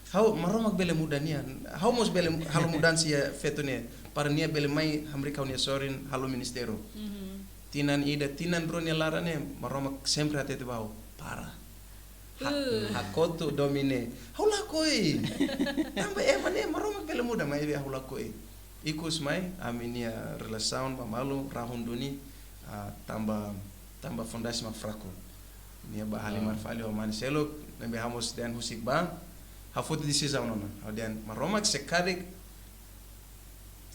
Ha'u, Maromak bele muda nia, ha'u mós bele halo mudansa iha feto ne'e, para nia bele mai hamriik ha'u-nia sorin halo ministériu. Tinan ida, tinan rua nia laran ne'e, Maromak sempre hatete ba ha'u, para. Ha-, hakotu domin ne'e. Ha'u lakohi. Tanba ema ne'e Maromak bele muda, maibé ha'u lakohi. Ikus mai, ami-nia relasaun ba malu, rahun duni, ah, tanba, tanba fundasi mak fraku. Nia bá halimar fali ho mane seluk, ne'ebé ha'u mós dehan husik bá, ha'u foti desizaun ona. Ha'u dehan, Maromak se karik,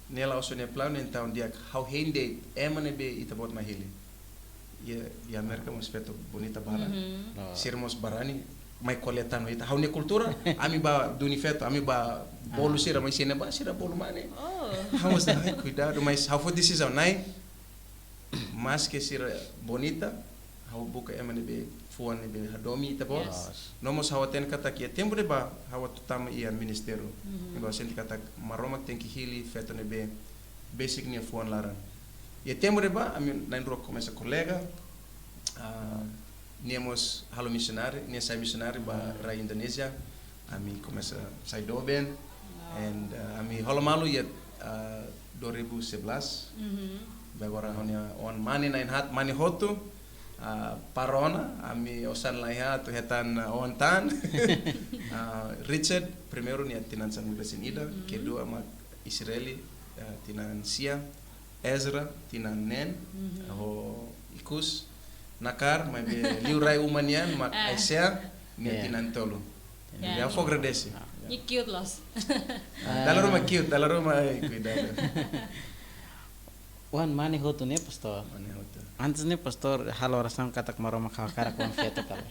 ne'e la'ós ó-nia planu, entaun di'ak ha'u hein de'it ema ne'ebé ita-boot mai hili. Iha, iha Amérika mós feto bonita barak. Sira mós barani mai ko'alia tan ho ita. Ha'u-nia kultura, ami bá duni feto, ami bá bolu sira, mas sira ne'ebá, sira bolu mane. Oh. Ha'u mós dehan, ai, kuidadu, mas ha'u foti desizaun, Na'i, maske sira bonita, ha'u buka ema ne'ebé fuan ne'ebé hadomi ita-boot. Yes. No mós ha'u hatene katak iha tempu ne'ebá ha'u atu tama iha ministériu. Ne'ebé ha'u sente katak Maromak tenke hili feto ne'ebé besik nia fuan laran. Iha tempu ne'ebá, ami na'in-rua komesa kolega, ah, nia mós halo misionáriu, nia sai misionáriu ba rai Indonézia, ami komesa sai doben, and, ah, ami hola malu iha, ah, dua ribu sebelas. Be agora ha'u-nia oan mane na'in-haat, mane hotu, ah, para ona, ami osan laiha atu hetan, ah, oan tan. Ah, Richard, primeiru nia tinan sanulu-resin-ida, kedua mak Israeli, ah, tinan sia, Ezra, tinan neen, ho ikus, nakar, maibé liurai uma nian, mak Aisea, nia tinan tolu. Ya, ha'u fó agradese. Nia cute loos. Ah, dala ruma cute, dala ruma, ai, kuidadu. Oan mane hotu ne'e, pastór? Mane hotu. Antes ne'e, pastór halo orasaun katak Maromak hakarak oan feto kala.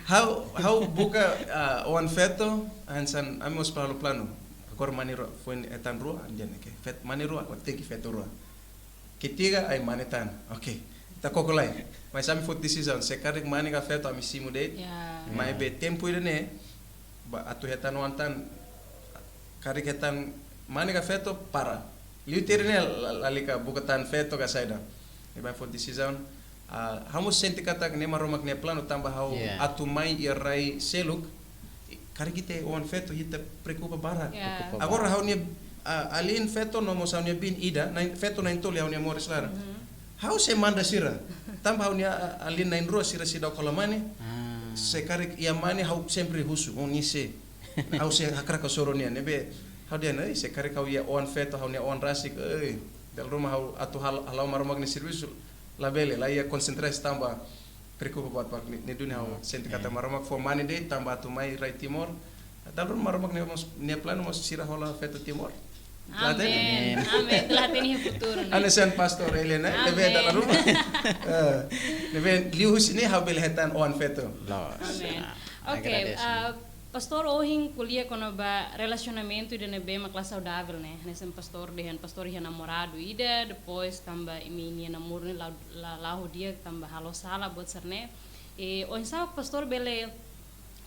Ha'u, ha'u buka, ah, oan feto, hanesan ami mós planu-planu. Agora mane rua, foin hetan rua, dehan, oke, fet-, mane rua, agora tenke feto rua. Ketiga, ai mane tan. Oke, ita koko lai. Mas ami foti desizaun, se karik mane ka feto, ami simu de'it. Ya. Maibé tempu ida-ne'e, ba atu hetan oan tan, karik hetan mane ka feto, para. Liu tiha ne'e la-, lalika buka tan feto ka saida. Ne'ebé fó desizaun, ah, ha'u mós sente katak ne'e Maromak nia planu tanba ha'u, yeah, atu mai iha rai seluk, karik ita oan feto ita preokupa barak. Yeah. Preokupa barak. Agora ha'u-nia, ah, alin feto no mós ha'u-nia biin ida, na'in, feto na'in-tolu iha ha'u-nia moris laran. Mhm. Ha'u sei manda sira. Tanba ha'u-nia, ah, alin na'in-rua sira seidauk hola mane. Ah. Se karik iha mane ha'u sempre husu, "Oh, nia sé?" Ha'u sei hakraik hasoru nia, ne'ebé ha'u dehan, "Ei, se karik ha'u iha oan feto, ha'u-nia oan rasik, ei, dala ruma ha'u atu hal-, hala'o Maromak nia servisu, labele, la iha konsentrasi tanba preokupa buat barak." Ne'e, ne'e duni ha'u, hmm, sente katak, eh, Maromak fó mane de'it tanba atu mai rai Timor. Dala ruma Maromak nia mós, nia planu mós sira hola feto Timor. La hatene? Amen. Amen. La hatene iha futuru, ne'e? Hanesan pastór Elian, ne'e? Ne'ebé, amen, dala ruma. Eh, ne'ebé liuhusi ne'e ha'u bele hetan oan feto. Loos. Amen. Ah, oke, agradeso. Ah, pastór, ohin ko'alia kona-ba relasionamentu ida ne'ebé mak la saudavel, ne'e? Hanesan pastór dehan, pastór iha namoradu ida, depois tanba imi-nia namoro ne'e la, la, la'o di'ak tanba halo sala buat sira-ne'e. E, oinsá pastór bele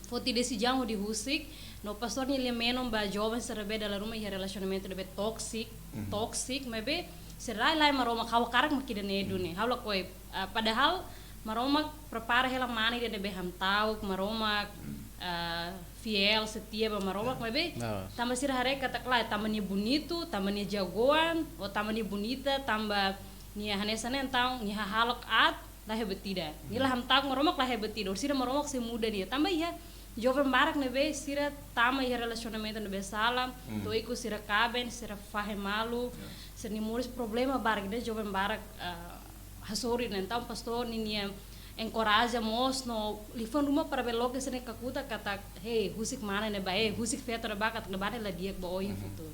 foti desizaun hodi husik, no pastór nia lia-menon ba joven sira ne'ebé dala ruma iha relasionamentu ne'ebé toxic, mhm, toxic, maibé sira rai-lae Maromak, ha'u hakarak mak ida-ne'e duni. Mhm. Ha'u lakohi, ah, padahal Maromak prepara hela mane ida ne'ebé hamta'uk, Maromak, mhm, ah, fiél, setia ba Maromak, ya, maibé, ah, tanba sira haree katak lae, tanba nia bonitu, tanba nia jagoan, ou tanba nia bonita, tanba nia hanesan ne'e, entaun nia hahalok aat, la hebat ida. Nia, hmm, la hamta'uk Maromak, la hebat ida. Orsida Maromak sei muda nia. Tanba iha joven barak ne'ebé sira tama iha relasionamentu ne'ebé sala, hmm, to'o ikus sira kaben, sira fahe malu, ya, sira-nia moris problema barak, ne'e joven barak, ah, hasoru ne'e. Entaun pastór ninia enkoraja mós no liafuan ruma para bele loke sira-ne'e kakutak katak, "Hei, husik mane ne'e ba, eh, husik feto ne'e ba, katak ne'ebá ne'e la di'ak ba oin, mhm, futuru."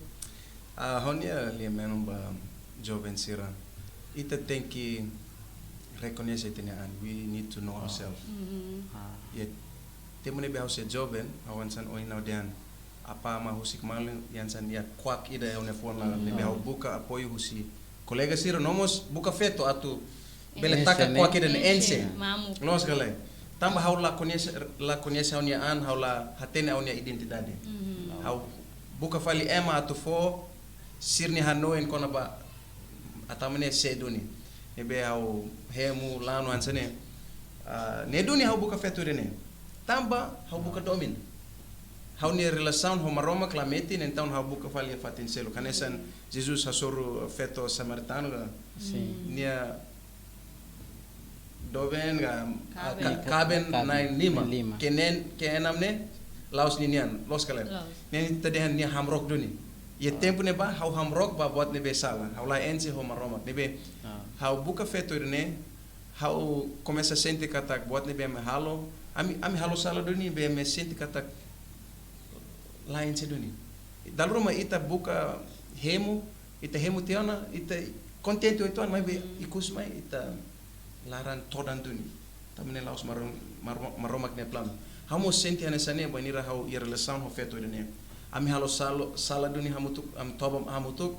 Ah, ha'u-nia lia-menon ba joven sira. Ita tenke rekoñese ita-nia an. We need to know ourselves. Mhm. Ah. Iha tempu ne'ebé ha'u sei joven, ha'u hanesan ohin ha'u dehan, apá amá husik malu, hanesan iha kuak ida iha ha'u-nia fuan laran. Mhm. Ne'ebé ha'u buka apoiu husi kolega sira, no mós buka feto atu bele, ense, taka, ne'e? Kuak ida ne'e, ense. Ense. Mamuk. Loos ka lae? Tanba ha'u la koñese, la koñese ha'u-nia an, ha'u la hatene ha'u-nia identidade. Mhm. Ha'u buka fali ema atu fó sira-nia hanoin kona-ba atu ema ne'e sé duni. Ne'ebé ha'u hemu lanu hanesan ne'e. Ah, ne'e duni ha'u buka feto ida-ne'e. Tanba ha'u buka domin. Ha'u-nia relasaun ho Maromak la metin, entaun ha'u buka fali iha fatin seluk. Hanesan Jesus hasoru feto samaritanu ka. Sin. Nia doben ka, ah, kaben, ka-, kaben, kaben na'in-lima. Na'in-lima. Kenen-, keenam ne'e la'ós ninian, loos ka lae? La'ós. Ne'e ita dehan nia hamrook duni. Iha, ah, tempu ne'ebá ha'u hamrook ba buat ne'ebé sala. Ha'u la ense ho Maromak. Ne'ebé, ah, ha'u buka feto ida-ne'e, ha'u komesa sente katak buat ne'ebé ami halo, ami, ami halo sala duni, ne'ebé ami sente katak la ense duni. Dala ruma ita buka hemu, ita hemu tiha ona, ita kontente uitoan, maibé, hmm, ikus mai ita laran todan duni. Tanba ne'e la'ós Marom-, Marom-, Maromak nia planu. Ha'u mós sente hanesan ne'e, bainhira ha'u iha relasaun ho feto ida-ne'e. Ami halo salo-, sala duni hamutuk, ami toba hamutuk.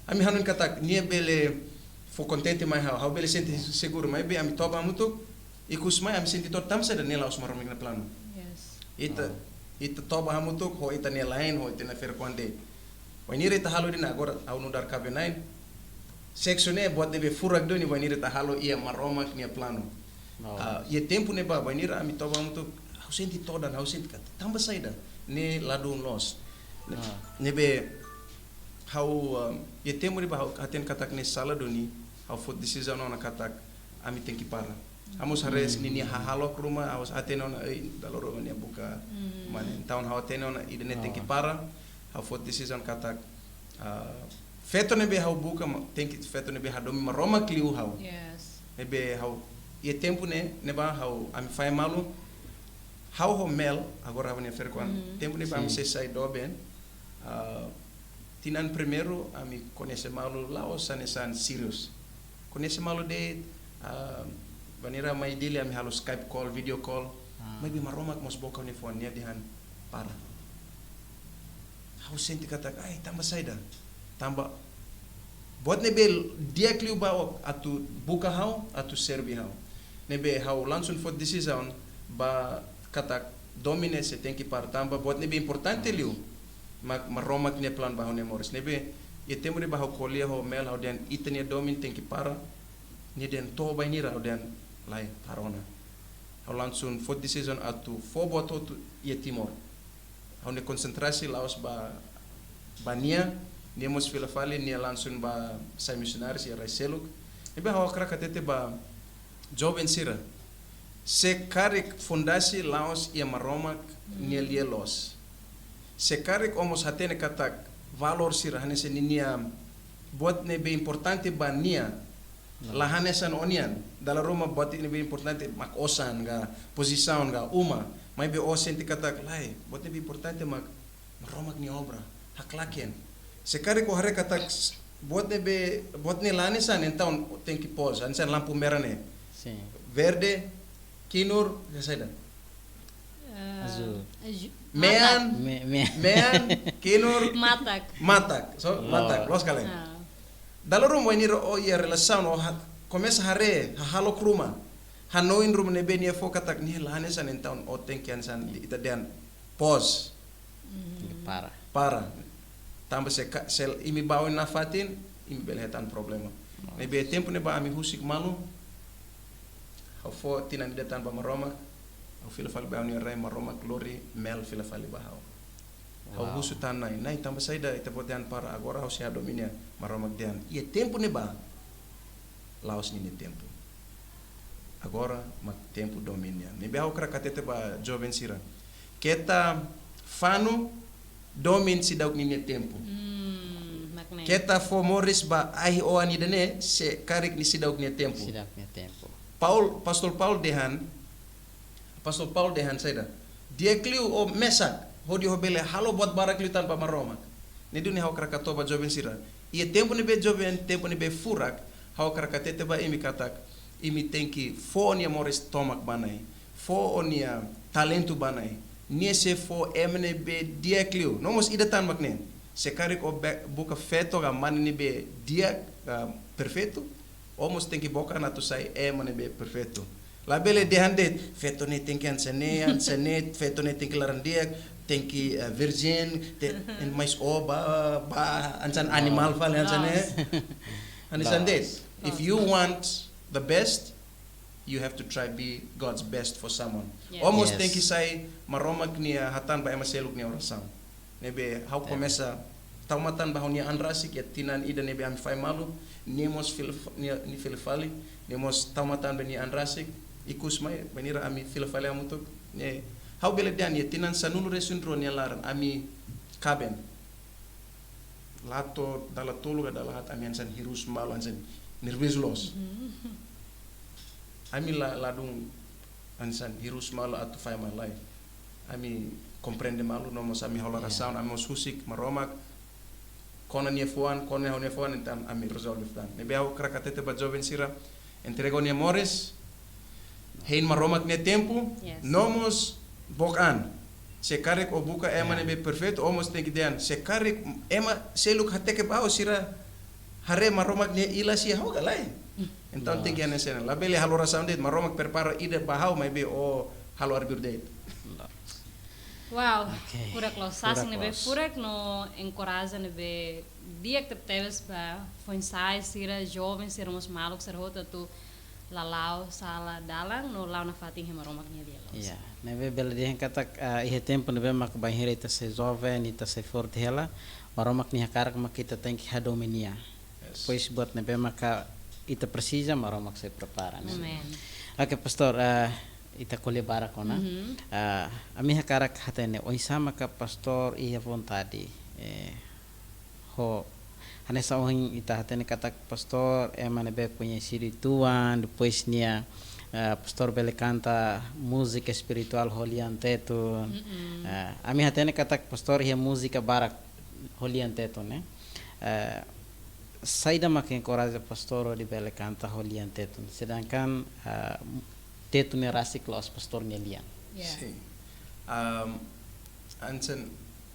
Ami hanoin katak, nia bele fó kontente mai ha'u, ha'u bele sente seguru, maibé ami toba hamutuk, ikus mai ami sente todan, tanba saida? Ne'e la'ós Maromak nia planu. Yes. Ita, oh, ita toba hamutuk, ho ita-nia la'en, ho ita-nia ferik-oan de'it. Bainhira ita halo dina agora, ha'u nu'udar kaben-na'in. Seksu ne'e buat ne'ebé furak duni bainhira ita halo iha Maromak nia planu. Oh. Ah, iha tempu ne'ebá, bainhira ami toba hamutuk, ha'u sente todan, ha'u sente katak, tanba saida? Ne'e ladún loos. Ne-, ah, ne'ebé ha'u, ah, iha tempu ne'ebá ha'u hatene katak ne'e sala duni, ha'u foti desizaun ona katak ami tenke para. Ha'u mós haree, hmm, ninia hahalok ruma, ha'u hatene ona, ei, dala ruma nia buka, hmm, mane. Entaun ha'u hatene ona, ida-ne'e tenke, oh, para. Ha'u foti desizaun katak, ah, feto ne'ebé ha'u buka, ma-, tenke feto ne'ebé hadomi Maromak liu ha'u. Yes. Ne'ebé ha'u, iha tempu ne'e, ne'ebá ha'u, ami fahe malu, ha'u ho Mel, agora ha'u-nia ferik-oan, hmm, tempu ne'ebá ami, sin, sei sai doben, ah, tinan primeiru, ami koñese malu la'ós hanesan sériu. Koñese malu de'it, ah, bainhira mai Dili ami halo Skype call, video call. Ah. Maibé Maromak mós boka ha'u-nia fuan, nia dehan para. Ha'u sente katak, ai, tanba saida? Tanba buat ne'ebé di'ak liu ba ó atu buka ha'u, atu serve ha'u. Ne'ebé ha'u langsung foti desizaun ba katak domin ne'e sei tenke para tanba buat ne'ebé importante liu. Mak Maromak nia planu ba ha'u-nia moris. Ne'ebé iha tempu ne'ebá ha'u ko'alia ho Mel, ha'u dehan ita-nia domin tenke para. Nia dehan to'o bainhira, ha'u dehan lae, para ona. Ha'u langsung foti desizioin atu fó buat hotu iha Timor. Ha'u-nia konsentrasi la'ós ba, ba nia, nia mós fila fali, nia langsung bá sai misionáriu iha rai seluk. Ne'ebé ha'u hakarak hatete ba joven sira. Se karik fondasi la'ós iha Maromak nia lia loos. Se karik ó mós hatene katak valór sira hanesan ninia buat ne'ebé importante ba nia la hanesan ó-nian. Dala ruma buat ne'ebé importante mak osan ka pozisaun ka uma. Maibé ó sente katak lae, buat ne'ebé importante mak Maromak nia obra, haklaken. Se karik ó haree katak s-, buat ne'ebé, buat ne'e la hanesan, entaun tenke pause, hanesan lampu merah ne'e. Sin. Verde, kinur, ya saida. Eh, Azul. Azu-, Mean, matak. Me-, me- mean, kinur, Matak. Matak. So, matak, Loos. Loos ka lae. Ah. Dala ruma bainhira ó iha relasaun, ó ha-, komesa haree, hahalok ruma, hanoin ruma ne'ebé nia fó katak nia la hanesan, entaun ó tenke hanesan ita dehan pause. Para. Para. Tanba se ka-, se imi bá oin nafatin, imi bele hetan problema. Loos. Ne'ebé tempu ne'ebá ami husik malu, ha'u fó tinan ida tan ba Maromak, ha'u fila fali ba ha'u-nia rai, Maromak lori Mel fila fali ba ha'u. Ha'u Wow. husu tan Na'i, Na'i, tanba saida Ita-Boot dehan para, agora ha'u sei hadomi nia? Maromak dehan, iha tempu ne'ebá, la'ós ninia tempu. Agora mak tempu domin nian. Ne'ebé ha'u hakarak hatete ba joven sira. Keta fanu domin seidauk ninia tempu. Hmm, mak ne'e. Keta fó moris ba ahi-oan ida-ne'e, se karik nia seidauk nia tempu. Seidauk nia tempu. Paul, Pastór Paul dehan, Pastór Paul dehan saida. Di'ak liu ó mesak, hodi ó bele halo buat barak liután ba Maromak. Ne'e duni ha'u hakarak hato'o ba joven sira. Iha tempu ne'ebé joven, tempu ne'ebé furak, ha'u hakarak hatete ba imi katak, imi tenke fó ó-nia moris tomak ba Na'i. Fó ó-nia talentu ba Na'i. Nia sei fó ema ne'ebé di'ak liu. No mós ida tan mak ne'e. Se karik ó be-, buka feto ka mane ne'ebé di'ak, ah, perfeitu, ó mós tenke book an atu sai ema ne'ebé perfeitu. Labele dehan de'it, feto ne'e tenke hanesan ne'e, hanesan ne'e, feto ne'e tenke laran di'ak, tenke, eh, virgin, te-, en mais ó bá, bá, hanesan animál fali, hanesan ne'e. Loos. Hanesan de'it. Loos. If you want the best, you have to try be God's best for someone. Yes. Ó mós Yes. tenke sai Maromak nia hatán ba ema seluk nia orasaun. Ne'ebé ha'u Ya. komesa tau matan ba ha'u-nia an rasik iha tinan ida ne'ebé ami fai malu, nia mós fil-, nia, nia fila fali, nia mós tau matan ba nia an rasik, ikus mai, bainhira ami fila fali hamutuk, ne'e, ha'u bele dehan iha tinan sanulu-resin-rua nia laran, ami kaben. La'o to'o dala tolu ka dala haat ami hanesan hirus malu, hanesan nervozu loos. Mhm. Ami la, ladún hanesan hirus malu atu fai malu, lae. Ami komprende malu, no mós ami halo Ya. orasaun, ami mós husik Maromak. Kona nia fuan, kona ha'u-nia fuan, entaun ami rezolve tan. Ne'ebé ha'u hakarak hatete ba joven sira, entrega ó-nia moris, hein Maromak nia tempu, Yes. no mós book an. Se karik ó buka ema Ya. ne'ebé perfeitu, ó mós tenke dehan, se karik ema seluk hateke ba ha'u, sira haree Maromak nia ilas iha ha'u ka lae. Entaun Loos. tenke hanesan ne'e. Labele halo orasaun de'it, Maromak prepara ida ba ha'u, maibé ó halo arbiru de'it. Loos. Wow, Oke. furak loos, Furak sasán ne'ebé loos. furak no enkoraja ne'ebé di'ak tebetebes ba foin-sa'e sira, joven sira, mós maluk sira hotu atu la la'o sala dalan no la'o nafatin iha Maromak nia lia loos. Ya, ne'ebé bele dehan katak, ah, iha tempu ne'ebé mak bainhira ita sei joven, ita sei forte hela, Maromak nia hakarak mak ita tenke hadomi nia. Yes. Depois buat ne'ebé maka ita presiza, Maromak sei prepara, ne'e. Amen. Oke, Pastór, ah, ita ko'alia barak ona. Mhm. Ah, ami hakarak hatene, oinsá maka Pastór iha vontade, eh, ho, hanesan ohin ita hatene katak Pastór ema ne'ebé koñesidu uitoan, depois nia, eh, Pastór bele kanta múzika espirituál ho lian Tetun. Mm-mm. Eh, ami hatene katak Pastór iha múzika barak ho lian Tetun, ne'e. Eh, saida maka enkoraja Pastór hodi bele kanta ho lian Tetun. Sedangkan, eh, Tetun ne'e rasik la'ós Pastór nia lian. Ya. Sin. Am, hanesan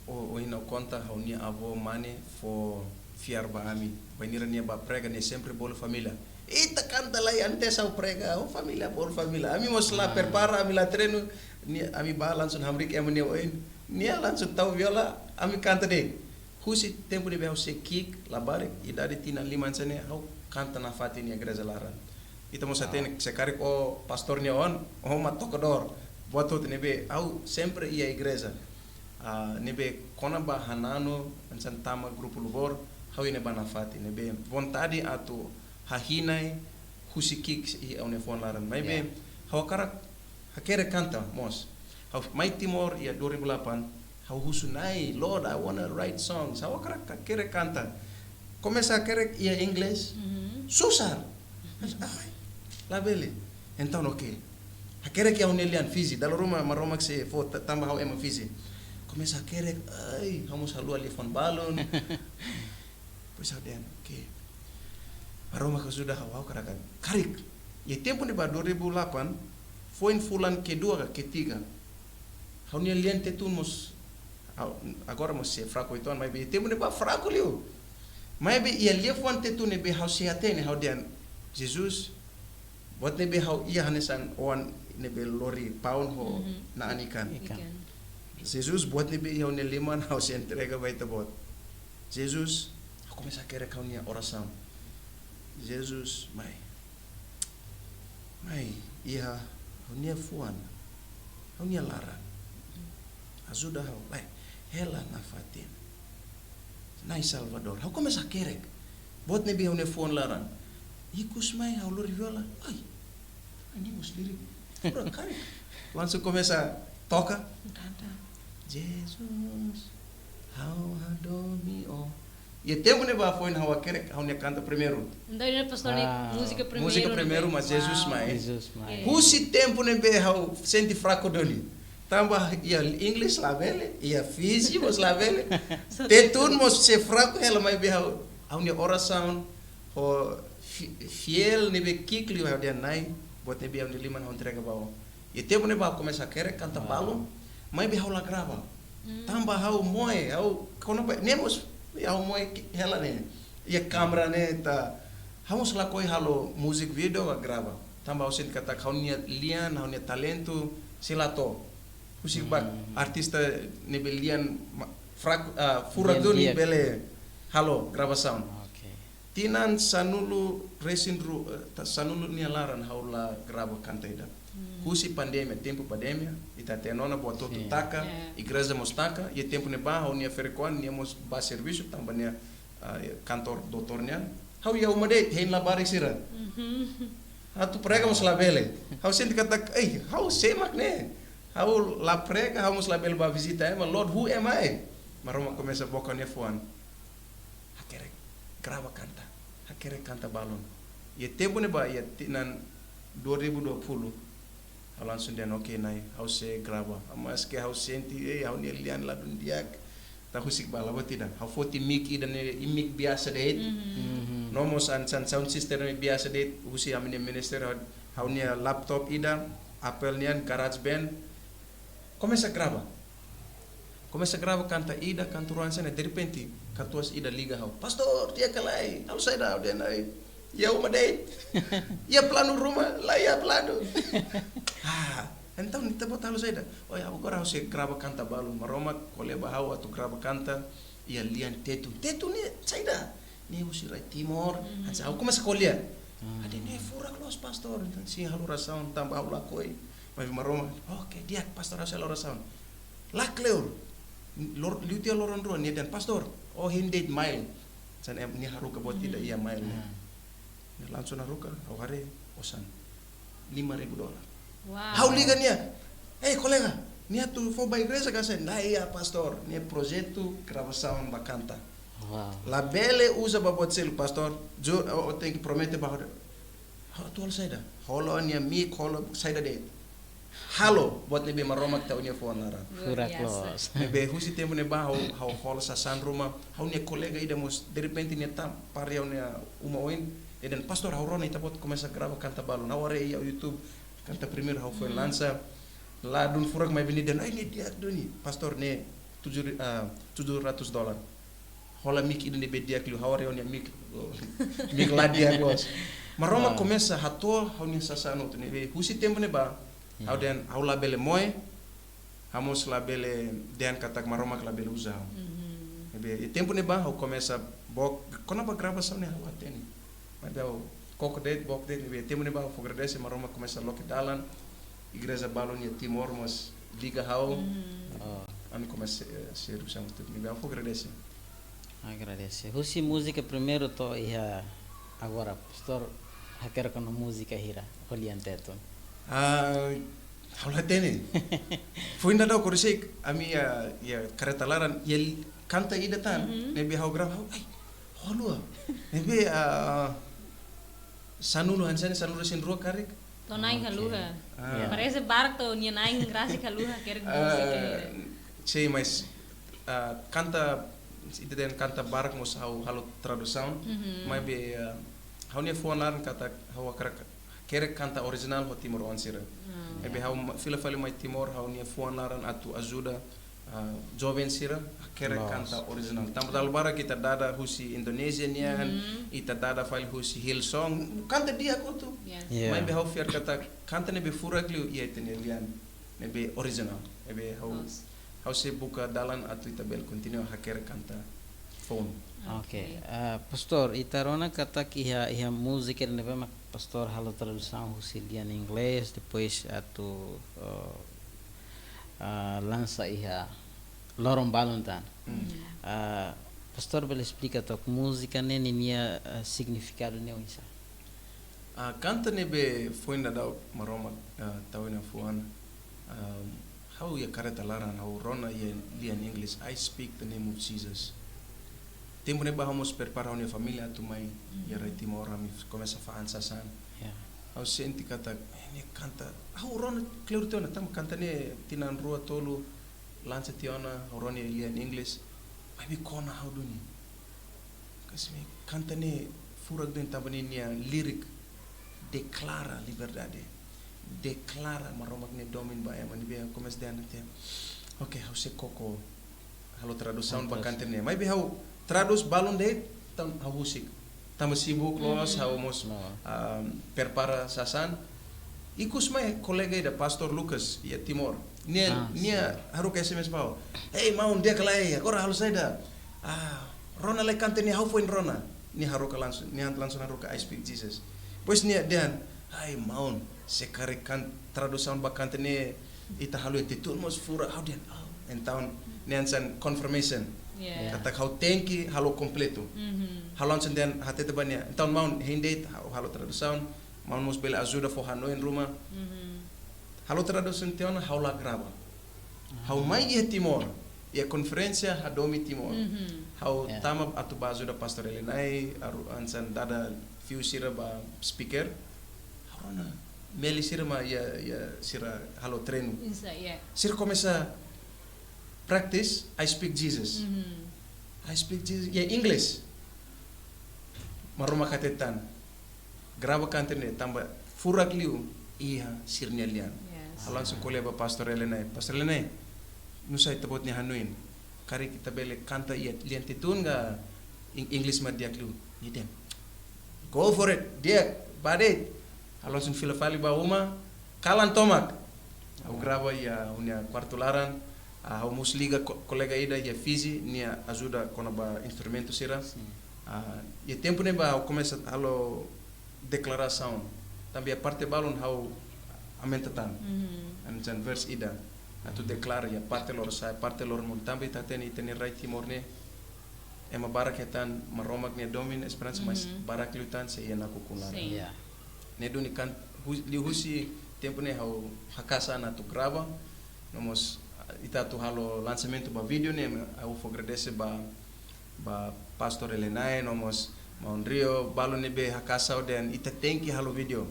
o, ohin ha'u konta ha'u-nia avó mane fó fiar ba ami. Bainhira nia bá prega, nia sempre bolu família. Ita kanta lai antes ha'u prega, ha'u família bolu família. Ami mós la prepara, ami la treinu, nia, ami bá langsung hamriik ema nia oin. Nia langsung tau viola, ami kanta de'it. Husi tempu ne'ebé ha'u sei ki'ik, labarik, idade tinan lima hanesan ne'e, ha'u kanta nafatin iha igreja laran. Ita mós hatene, se karik ó pastór nia oan, ó mak tokadór. Buat hotu ne'ebé, ha'u sempre iha igreja. Ah, ne'ebé kona-ba hananu, hanesan tama grupu louvor, ha'u iha ne'ebá nafatin, ne'ebé vontade atu hahi'i Na'i husi ki'ik iha ha'u-nia fuan laran. Maibé, ha'u hakarak hakerek kanta mós. Ha'u mai Timor iha dua ribu delapan, ha'u husu Na'i, Lord, I wanna write songs. Ha'u hakarak hakerek kanta. Komesa hakerek iha inglés, susar. Ai, labele. Entaun, oke. Hakerek iha ha'u-nia lian Fiji. Dala ruma Maromak sei fó ta-, tanba ha'u ema Fiji. Komesa hakerek, ai, ha'u mós haluha liafuan balun. Depois ha'u dehan, oke. Maromak ajuda ha'u, ha'u hakarak karik. Iha tempu ne'ebá dua ribu delapan, foin fulan kedua ka ketiga. Ha'u-nia lian Tetun mós, ha'u, agora mós sei fraku uitoan, maibé tempu ne'ebá fraku liu. Maibé iha liafuan Tetun ne'ebé ha'u sei hatene, ha'u dehan, Jesus, buat ne'ebé ha'u iha hanesan oan ne'ebé lori paun ho na'an ikan. Ikan. Jesus, buat ne'ebé iha ha'u-nia liman ha'u sei entrega ba Ita-Boot. Jesus, ha'u komesa hakerek ha'u-nia orasaun. Jesus, mai. Mai, iha ha'u-nia fuan, ha'u-nia laran. Ajuda ha'u, lai, hela nafatin. Na'i Salvadór. Ha'u komesa hakerek. Buat ne'ebé iha ha'u-nia fuan laran. Ikus mai ha'u lori viola. Ai. Ai, ne'e mós lirik. Furak karik. Langsung komesa toka. Kanta. Jesus, ha'u hadomi Ó. Iha tempu ne'ebá foin ha'u hakerek ha'u-nia kanta primeiru. Entaun ne'e pastór nia múzika primeiru ne'e. Múzika primeiru, mas Jesus mai. Jesus mai. Husi tempu ne'ebé ha'u sente fraku duni. Tanba iha inglés labele, iha Fiji mós labele. Tetun mós sei fraku hela, maibé ha'u, ha'u-nia orasaun ho fi-, fiél ne'ebé ki'ik liu ha'u dehan Na'i, buat ne'ebé iha ha'u-nia liman ha'u entrega ba Ó. Iha tempu ne'ebá ha'u komesa hakerek kanta balun, maibé ha'u la grava. Tanba ha'u moe, ha'u kona-ba, ne'e mós, ha'u moe ki-, hela ne'e. Iha kámera ne'e ita, ha'u mós lakohi halo music video ka grava. Tanba ha'u sente katak ha'u-nia lian, ha'u-nia talentu sei la to'o. Husik ba artista ne'ebé lian ma-, fraku, ah, furak duni bele halo gravasaun. Oke. Tinan sanulu resin ru-, eh, ta-, sanulu nia laran ha'u la grava kanta ida. Husi pandemia, tempu pandemia, ita hatene ona buat hotu taka, igreja mós taka, iha tempu ne'ebá ha'u-nia ferik-oan nia mós bá servisu tanba nia, ah, kantor doutór nian. Ha'u iha uma de'it, hein labarik sira. Atu prega mós labele. Ha'u sente katak, ei, ha'u sé mak ne'e. Ha'u la prega, ha'u mós labele bá vizita ema, Lord, who am I? Maromak komesa boka nia fuan. Hakerek, grava kanta. Hakerek kanta balun. Iha tempu ne'ebá, iha tinan dua ribu dua puluh. Ha'u langsung dehan, oke, Na'i, ha'u sei grava. Maske ha'u sente, eh, ha'u-nia lian ladún di'ak. Ita husik ba, la buat ida. Ha'u foti mic ida ne'e, i mic biasa de'it. No mós hanesan sound system ne'e biasa de'it. Husi ami-nia ministér, ha'u, ha'u-nia laptop ida, Apple nian, GarageBand. Komesa grava. Komesa grava kanta ida, kanta rua hanesan ne'e, derrepente, katuas ida liga ha'u. Pastór, di'ak ka lae? Halo saida? Ha'u dehan, ai, iha uma de'it. Iha planu ruma, la iha planu. Ah, entaun Ita-Boot halo saida? Oh ya, agora ha'u sei grava kanta balun. Maromak ko'alia ba ha'u atu grava kanta iha lian Tetun. Tetun ne'e saida? Ne'e husi rai Timor. Hanesan ha'u komesa ko'alia. Ha'u dehan ne'e furak loos, pastór. Entaun sei halo orasaun tanba ha'u lakohi. Maibé Maromak, oke, di'ak, pastór, ha'u sei halo orasaun. La kleur. Lor-, liu tiha loron rua, nia dehan, pastór, ó hein de'it mail. Hanesan ne'e, nia haruka buat ida iha mail ne'e. Nia langsung haruka, ha'u haree, osan. Lima ribu dolar. Wow. Ha'u liga nia. Ei, kolega, nia atu fó ba igreja ka saida? Lae, iha, pastór, nia projetu gravasaun ba kanta. Wow. Labele uza ba buat seluk, pastór. Ju-, ó, ó tenke promete ba ha'u. Ha'u atu halo saida? Hola nia mic, hola saida de'it. Halo buat ne'ebé Maromak tau nia fuan laran. Luar biasa. Furak loos. Ne'ebé husi tempu ne'ebá ha'u, ha'u hola sasán ruma, ha'u-nia kolega ida mós derrepente nia tama, para iha ha'u-nia uma oin, nia dehan, pastór, ha'u rona Ita-Boot komesa grava kanta balun. Ha'u haree iha YouTube, kanta primeiru ha'u foin lansa, ladún furak maibé nia dehan, ai, ne'e di'ak duni, pastór, ne'e tujuh ri-, ah, tujuh ratus dolar. hola mic ida ne'ebé di'ak liu, ha'u haree ó-nia mic, mic la di'ak loos. Maromak komesa hato'o ha'u-nia sasán hotu ne'ebé husi tempu ne'ebá, ha'u dehan ha'u labele moe, ha'u mós labele dehan katak Maromak labele uza ha'u. Ne'ebé iha tempu ne'ebá ha'u komesa book, kona-ba gravasaun ne'e ha'u hatene. Maibé ha'u koko de'it, book de'it, ne'ebé tempu ne'ebá ha'u fó agradese, Maromak komesa loke dalan, igreja balun iha Timor mós liga ha'u. Ami komesa, eh, servisu hamutuk, ne'ebé ha'u fó agradese. Agradese. Husi múzika primeiru to'o iha agora, pastór hakerek ona múzika hira, ho lian Tetun? Ah, ha'u la hatene. Foin daudauk horiseik, ami iha, iha karreta laran, iha kanta ida tan, ne'ebé ha'u grava, ha'u, ai, haluha. Ne'ebé, ah, sanulu, hanesan sanulu-resin-rua karik. To'o na'in haluha. Ah. Parese barak to'o nia na'in rasik haluha hakerek múzika hira. Sei, mas, ah, kanta, ida dehan kanta barak mós ha'u halo tradusaun. Maibé, ah, ha'u-nia fuan laran katak ha'u hakarak hakerek kanta orijinál ho timoroan sira. Ne'ebé ha'u ma-, fila fali mai Timor, ha'u-nia fuan laran atu ajuda, ah, joven sira hakerek kanta orijinál. Tanba dala barak ita dada husi Indonézia nian, ita dada fali husi Hillsong, kanta di'ak hotu. Maibé ha'u fiar katak kanta ne'ebé furak liu iha ita-nia lian ne'ebé orijinál. Ne'ebé ha'u, ha'u sei buka dalan atu ita bele kontinua hakerek kanta foun. Oke, ah, pastór, ita rona katak iha, iha múzika ne'ebé mak pastór halo tradusaun husi lian inglés, depois atu, eh, ah, lansa iha loron balun tan. Ah, pastór bele esplika took múzika ne'e ninia, ah, signifikadu ne'e oinsá? Ah, kanta ne'ebé foin daudauk Maromak, ah, tau iha ha'u-nia fuan, ah, ha'u iha karreta laran, ha'u rona iha lian inglés, "I speak the name of Jesus." Tempu ne'ebá ha'u mós prepara ha'u-nia família atu mai iha rai Timor, ami komesa fa'an sasán. Ha'u sente katak, eh, ne'e kanta, ha'u rona kleur tiha ona, tanba kanta ne'e tinan rua tolu lansa tiha ona, ha'u rona iha lian inglés, maibé kona ha'u duni. Kasi mi kanta ne'e furak duni tanba ninia lirik deklara liberdade. Deklara Maromak nia domin ba ema, ne'ebé komesa dehan tiha. Oke, ha'u sei koko halo tradusaun ba kanta ne'e. Maibé ha'u tradús balun de'it, entaun ha'u husik. Tanba sibuk loos, ha'u mós, ah, prepara sasán. Ikus mai kolega ida, Pastór Lucas, iha Timor. Nia, nia haruka S M S ba ha'u. "Hei, maun, di'ak ka lae, agora halo saida?" "Ah, rona lai kanta ne'e, ha'u foin rona." Nia haruka langsung, nia langsung haruka "I Speak Jesus." Depois nia dehan, "Ai, maun, se karik kan tradusaun ba kanta ne'e, ita halo iha Tetun mós furak." Ha'u dehan, "Oh." Entaun, nia hanesan confirmation. Katak ha'u tenke halo kompletu. Ha'u langsung dehan hatete ba nia. Entaun, maun, hein de'it, ha'u halo tradusaun, maun mós bele ajuda fó hanoin ruma. Halo tradusaun tiha ona, ha'u la grava. Ha'u mai iha Timor, iha konferénsia Hadomi Timor. Ha'u tama atu ba ajuda Pastór Elenai, haru-, hanesan dada fiu sira ba speaker. Ha'u rona meli sira mak iha, iha sira halo treinu. Sira komesa practice, "I speak Jesus." "I speak Jesus." Iha inglés. Maromak hatete tan. Grava kanta ne'e tanba furak liu iha sira-nia lian. Ha'u langsung ko'alia ba Pastór Elenai. "Pastór Elenai, nusá ita-boot nia hanoin? Karik ita bele kanta iha lian Tetun ka ing-, inglés mak di'ak liu?" Nia dehan, "Go for it, di'ak, bá de'it." Ha'u langsung fila fali ba uma, kalan tomak. Ha'u grava iha ha'u-nia kuartu laran, ah, ha'u mós liga ko-, kolega ida iha Fiji, nia ajuda kona-ba instrumentu sira. Ah, iha tempu ne'ebá ha'u komesa halo deklarasaun. Tanba iha parte balun ha'u aumenta tan. Hanesan verse ida. Atu deklara iha parte lorosa'e, parte loromonu. Tanba ita hatene ita-nia rai Timor ne'e, ema barak hetan Maromak nia domin, esperansa, mas barak liután sei iha nakukun laran. Ne'e duni kan hu-, liuhusi tempu ne'e ha'u haka'as an atu grava, no mós, ah, ita atu halo lansamentu ba vídeo ne'e, ha'u fó agradese ba, ba Pastór Elenai, no mós maun Rio, balu ne'ebé haka'as ha'u dehan ita tenke halo vídeo.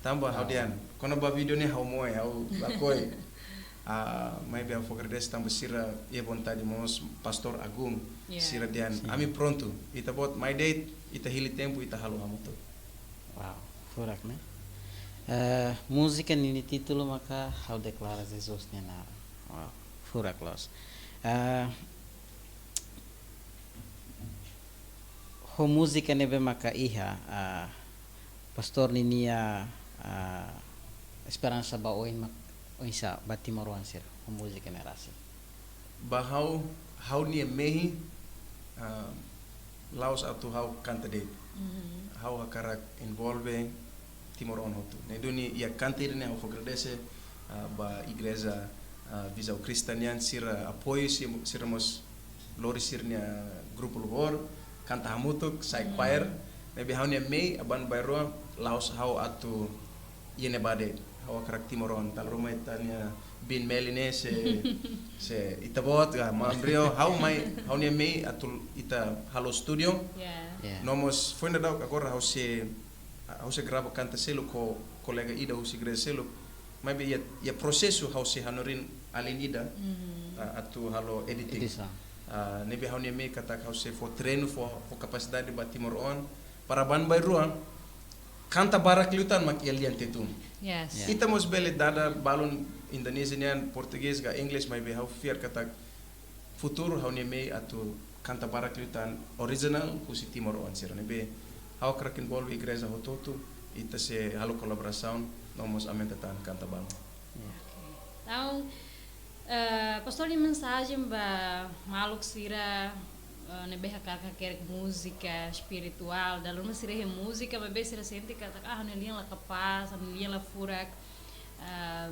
Tanba ha'u dehan, kona-ba vídeo ne'e ha'u moe, ha'u lakohi. Ah, maibé ha'u fó agradese tanba sira iha vontade, mós Pastór Agung, sira dehan, "Ami prontu, ita-boot mai de'it, ita hili tempu, ita halo hamutuk." Wow, furak, ne'e? Eh, múzika ninia títulu maka Ha'u Deklara Jesus Nia Naran. Wow, furak loos. Eh, Ho múzika ne'ebé maka iha, ah, pastór ninia, ah, esperansa ba oin mak, oinsá ba timoroan sira ho múzika ne'e rasik? Ba ha'u, ha'u-nia mehi, ah, la'ós atu ha'u kanta de'it. Mhm. Ha'u hakarak envolve timoroan hotu. Ne'e duni iha kanta ida-ne'e ha'u fó agradese, ah, ba igreja, ah, Visão Cristã nian sira apoiu, si-, sira mós lori sira-nia grupu louvor, kanta hamutuk, sai, hmm, choir. Ne'ebé ha'u-nia mehi, aban-bainrua, la'ós ha'u atu iha ne'ebá de'it. Ha'u hakarak timoroan, dala ruma ita-nia biin Meli ne'e sei, sei ita-boot, ah, maun Rio, ha'u mai, ha'u-nia mehi atu ita halo studio. Ya. Ya. No mós foin daudauk agora ha'u sei, ha'u sei grava kanta seluk ho kolega ida husi igreja seluk. Maibé iha, iha prosesu ha'u sei hanorin alin ida, mhm, ah, atu halo editing. Editing. Ah, ne'ebé ha'u-nia mehi katak ha'u sei fó treinu, fó, fó kapasidade ba timoroan. Para aban-bainrua, kanta barak liután mak iha lian Tetun. Yes. Ya. Ita mós bele dada balun Indonézia nian, Portugés ka Inglés, maibé ha'u fiar katak futuru ha'u-nia mehi atu kanta barak liután original husi timoroan sira. Ne'ebé ha'u hakarak envolve igreja hotu-hotu, ita sei halo kolaborasaun, no mós aumenta tan kanta balu. Ya. Oke. Entaun, eh, pastór nia mensajen ba maluk sira, eh, ne'ebé hakarak hakerek múzika spirituál, dala ruma sira iha múzika, maibé sira sente katak, ah, ha'u-nia lian la kapás, ha'u-nia lian la furak, eh,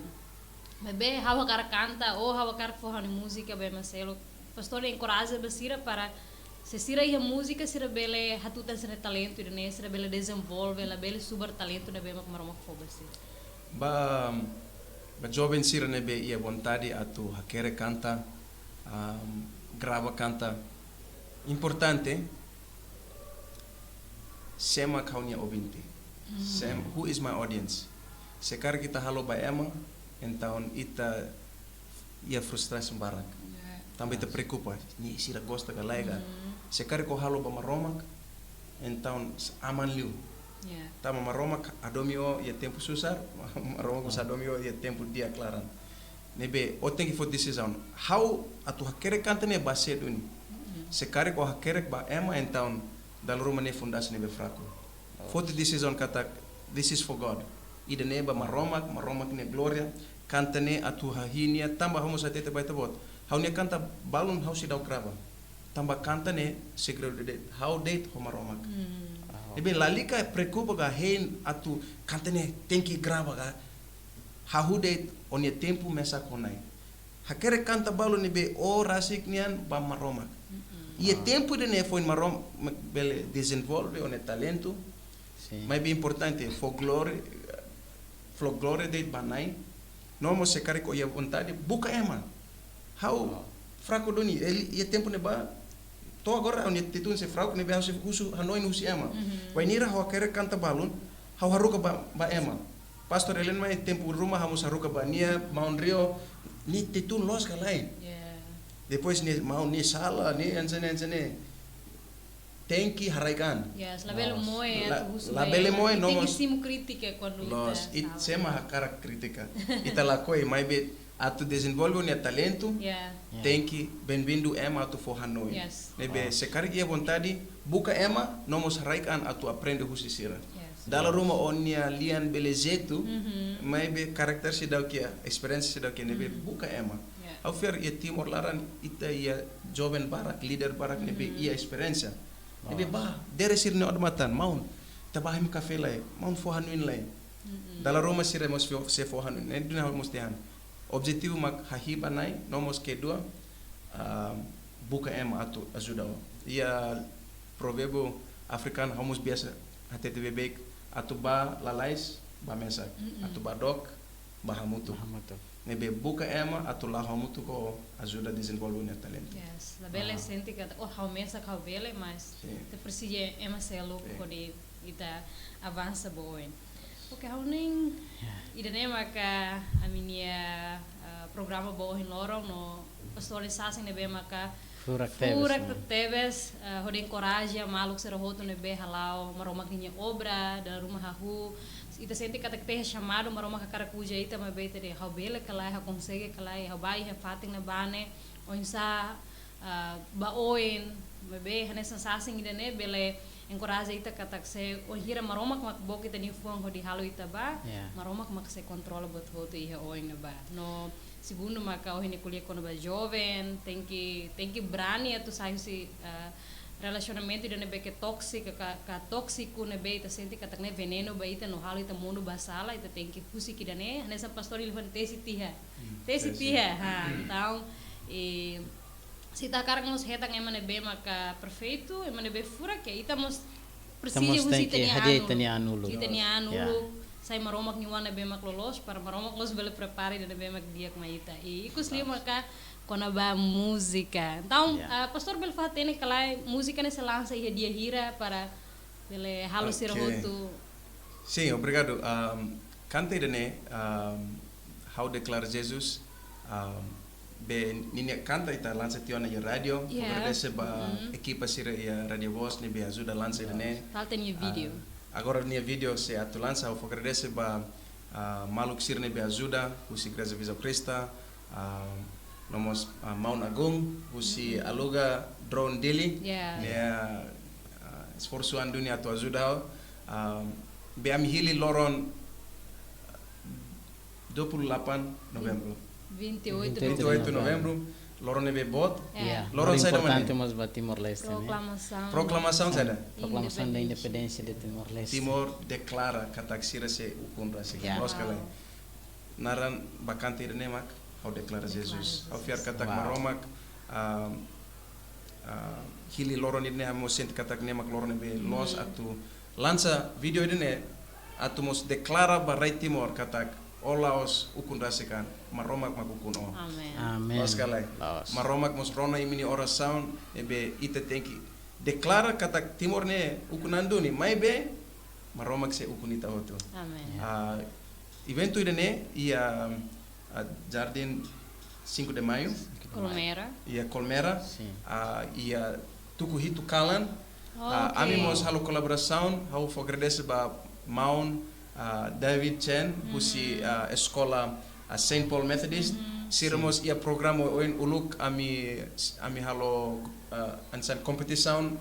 maibé ha'u hakarak kanta, ou ha'u hakarak fó ha'u-nia múzika ba ema seluk. Pastór enkoraja ba sira para se sira iha múzika, sira bele hatutan sira-nia talentu ida-ne'e, sira bele dezenvolve, labele subar talentu ne'ebé mak Maromak fó ba sira. Ba, ba joven sira ne'ebé iha vontade atu hakerek kanta, am, grava kanta. Importante, sé mak ha'u-nia ouvinte. Mm. Sé, who is my audience? Se karik ita halo ba ema, entaun ita iha frustrasaun barak. Ya. Tanba ita preokupa, ne'e sira gosta ka lae ka. Mm. Se karik ó halo ba Maromak, entaun s-, aman liu. Ya. Tanba Maromak hadomi ó iha tempu susar, Maromak mós hadomi ó iha tempu di'ak laran. Ne'ebé, ó tenke foti desizaun. Ha'u atu hakerek kanta ne'e ba sé duni. Mm. Se karik ó hakerek ba ema, entaun dala ruma ne'e fundasaun ne'ebé fraku. Oh. Foti desizaun katak, this is for God. Ida-ne'e ba Maromak, Maromak nia glória, kanta ne'e atu hahi'i nia, tanba ha'u mós hatete ba ita-boot. Ha'u-nia kanta balun ha'u seidauk grava. Tanba kanta ne'e segredu de'it, ha'u de'it ho Maromak. Hmm. Ne'ebé lalika preokupa ka hein atu kanta ne'e tenke grava ka, hahú de'it, ó-nia tempu mesak ho Na'i. Hakerek kanta balu ne'ebé ó rasik nian ba Maromak. Mm-mm. Iha tempu ida-ne'e foin Maromak bele dezenvolve ó-nia talentu. Sin. Maibé importante, fó glória, fó glória de'it ba Na'i. No mós se karik ó iha vontade, buka ema. Ha'u, oh, fraku duni, iha tempu ne'ebá, to'o agora ha'u-nia Tetun sei fraku ne'ebé ha'u sei husu hanoin husi ema. Mhm. Wainhira ha'u hakerek kanta balun, ha'u haruka ba, ba ema. Pastór Helen mai tempu ruma ha'u mós haruka ba nia, maun Rio, nia Tetun loos ka lae. Yeah. Depois nia, maun, nia sala, nia hanesan ne'e, hanesan ne'e. Tenke haraik an. Yes, labele, loos, moe, la, atu husu labele ba ema. Moe, no mós. Tenke simu krítika kuandu loos, ita it-, sala. Sé mak hakarak kritika. Ita lakohi, maibé atu dezenvolve ó-nia talentu, ya, ya, tenke benvindu ema atu fó hanoin. Yes. Ne'ebé, oh, se karik iha vontade, buka ema, no mós haraik an atu aprende husi sira. Yes. Dala ruma ó-nia lian bele jetu, mhm, maibé karakter seidauk iha, esperiénsia seidauk iha, ne'ebé, mhm, buka ema. Ya. Ha'u fiar iha Timor laran ita iha joven barak, líder barak, ne'ebé, mhm, iha esperiénsia. Ne'ebé, oh, bá, dere sira-nia odamatan, maun, ita bá hemu kafé lai, maun fó hanoin lai. Mm-mm. Dala ruma sira mós fó, sei fó hanoin, ne'e duni ha'u mós dehan. Objetivu mak hahi'i ba Na'i, no mós kedua, ah, buka ema atu ajuda ó. Iha provérbiu afrikanu ha'u mós biasa hatete beibeik, atu bá lalais, bá mesak, mm-mm, atu bá dook, bá hamutuk. Bá hamutuk. Ne'ebé buka ema atu la'o hamutuk ho ajuda dezenvolve ó-nia talentu. Yes, labele, ah, sente katak, oh, ha'u mesak ha'u bele, mas, sin, ita presiza ema seluk, sin, hodi ita avansa ba oin. Oke, ha'u hanoin, ya, ida-ne'e maka ami-nia, eh, programa ba ohin loron no pastór nia sasin ne'ebé maka furak tebes, furak, no, tebes, eh, hodi enkoraja maluk sira hotu ne'ebé hala'o Maromak ninia obra, dala ruma hahú. Ita sente katak iha chamadu, Maromak hakarak uza ita, maibé ita dehan ha'u bele ka lae, ha'u konsege ka lae, ha'u bá iha fatin ne'ebá ne'e, oinsá, ah, ba oin, maibé hanesan sasin ida-ne'e bele enkoraja ita katak se wainhira Maromak mak book ita-nia fuan hodi halo ita bá, Ya. Maromak mak sei kontrola buat hotu iha oin ne'ebá. No segundu maka ohin ko'alia kona-ba joven, tenke, tenke brani atu sai husi, eh, relasionamentu ida ne'ebé ke tóksiku, ka, ka tóksiku ne'ebé ita sente katak ne'e venenu ba ita no halo ita mundu ba sala, ita tenke husik ida-ne'e, hanesan pastór Ilvan tesi tiha. Hmm, Tesi tesi. tiha, ha. Entaun, eh, se ita hakarak mós hetan ema ne'ebé maka perfeitu, ema ne'ebé furak, ita mós Ita presiza mós husi tenke ita-nia hadi'a anu. ita-nia anu uluk. Ita-nia anu Ya. uluk, sai Maromak nia oan ne'ebé mak loloos, para Maromak mós bele prepara ida ne'ebé mak di'ak mai ita. I ikus liu maka kona-ba múzika. Entaun, Ya. ah, pastór bele fó-hatene ka lae, múzika ne'e sei lansa iha dia hira para bele halo sira Ok. hotu. Sin, obrigadu. Ahm, kanta ida-ne'e, ahm, Ha'u Deklara Jesus, ahm, be ninia kanta ita lansa tiha ona iha rádiu. Ya. Agradese ba Mm-mm. ekipa sira iha Rádiu Voz ne'ebé ajuda lansa ida-ne'e. Falta nia vídeo. Ah, agora nia vídeo sei atu lansa, ha'u agradese ba, ah, maluk sira ne'ebé ajuda, husi Igreja Visão Cristã, ah, no mós, ah, maun Agung, husi Mm-mm. Aluga Drone Dili. Ya. Nia, ah, esforsu an duni atu ajuda ha'u. Ah, be ami hili loron dua puluh delapan Novembru. Vinte e oito Vinte e oito Vinte e oito Novembru. Novembru, loron ne'ebé boot. Ya. Ya. Loron Loron saida, maun? Importante mós ba Timor-Leste, né? Proklamasaun. Proklamasaun saida? Proklamasaun da Independénsia. Independéncia de Timor-Leste. Timor deklara katak sira sei ukun rasik. Ya. Loos ka lae? Wow. Naran ba kanta ida-ne'e mak Ha'u Deklara Deklara Jesus. Jesus. Ha'u fiar katak Wow. Maromak, ah, ah, hili loron ida-ne'e, ami mós sente katak ne'e mak loron ne'ebé loos Mhm. atu lansa vídeo ida-ne'e, atu mós deklara ba rai Timor katak ó la'ós ukun rasik an, Maromak mak ukun ó. Amen. Amen. Loos ka lae? Loos. Maromak mós rona imi-nia orasaun, ne'ebé ita tenke deklara katak Timor ne'e ukun an duni, maibé Maromak sei ukun ita hotu. Amen. Ya. Ah, eventu ida-ne'e iha, ah, Jardim Cinco de Maio, Colmera. iha Colmera, Sin. ah, iha tuku hitu kalan. Ah, Ok. ami mós halo kolaborasaun, ha'u fó agradese ba maun, ah, David Chen, husi, Mhm. ah, eskola, ah, Saint Paul Methodist. Mhm. Sira Sin. mós iha programa ohin uluk ami, ami halo, ah, hanesan kompetisaun,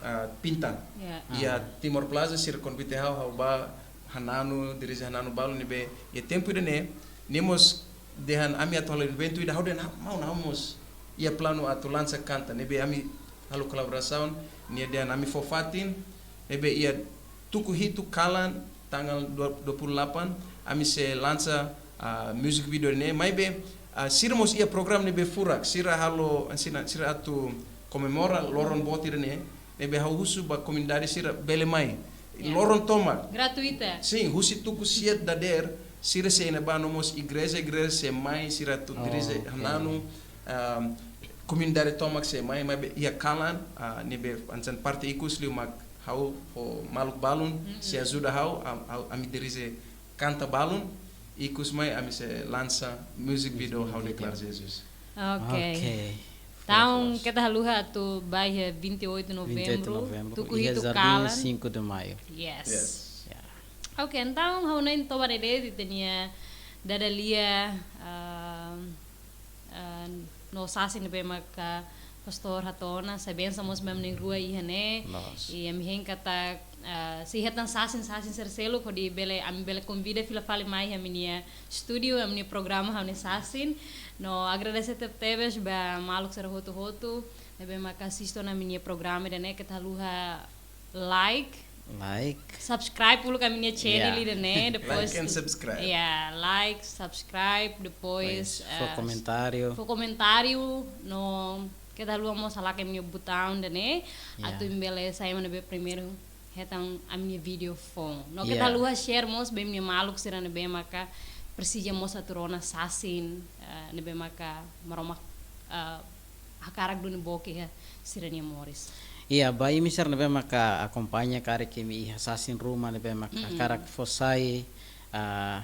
ah, pinta. Ya. Iha Ah. Timor Plaza, sira konvida ha'u, ha'u bá hananu, dirije hananu balun ne'ebé. Iha tempu ida-ne'e, nia mós dehan ami atu halo eventu ida, ha'u dehan, "Maun, ha'u mós iha planu atu lansa kanta." Ne'ebé ami halo kolaborasaun, nia dehan ami fó fatin, ne'ebé iha tuku hitu kalan, tanggal dua, dua puluh delapan, ami sei lansa, ah, music video ne'e, maibé, ah, sira mós iha programa ne'ebé furak, sira halo, hanesan, sira atu komemora loron boot ida-ne'e, ne'ebé ha'u husu ba komunidade sira bele mai. Ya. Loron tomak. Gratuita. Sin, husi tuku siete dadeer, sira sei iha ne'ebá no mós igreja, igreja sei mai, sira atu Oh, dirije ok. hananu, ah, komunidade tomak sei mai, maibé iha kalan, ah, ne'ebé hanesan parte ikus liu mak ha'u ho maluk balun, Mm-mm. sei ajuda ha'u, am-, ha'u, ami dirije kanta balun, ikus mai ami sei lansa music video Ha'u Deklara Jesus. Ok. Ok. Entaun, Fokus. keta haluha atu bá iha vinte e oito Vinte e oito Novembru, Novembru, tuku iha hitu Jardim kalan. Cinco de Maio. Yes. Yes. Ya. Ok, entaun, ha'u hanoin toba de'it ita-nia dada lia, ah, ah, no sasin ne'ebé maka pastór hato'o ona, sai bensaun mós ba ami na'in-rua iha ne'e. Loos. I ami hein katak, ah, sei hetan sasin, sasin sira seluk, hodi bele, ami bele konvida fila fali mai iha ami-nia estúdiu, ami-nia programa, ami-nia sasin. No agradese tebetebes ba maluk sira hotu-hotu ne'ebé maka asiste ona ami-nia programa ida-ne'e, keta haluha like, Like. subscribe uluk ami-nia channel Yeah. ida-ne'e, depois Like and subscribe. Yeah, like, subscribe, depois, Depois, fó ah, komentáriu. fó komentáriu, no keta haluha mós halak ami-nia butaun ida-ne'e, Yeah. atu imi bele sai ema ne'ebé primeiru hetan ami-nia vídeo foun. No Yeah. keta haluha share mós ba imi-nia maluk sira ne'ebé maka presiza mós atu rona sasin, ah, ne'ebé maka Maromak, ah, hakarak duni book iha sira-nia moris. Iya, ba imi sira ne'ebé maka akompaña karik imi iha sasin ruma ne'ebé maka Mm-mm. hakarak fó sai, ah,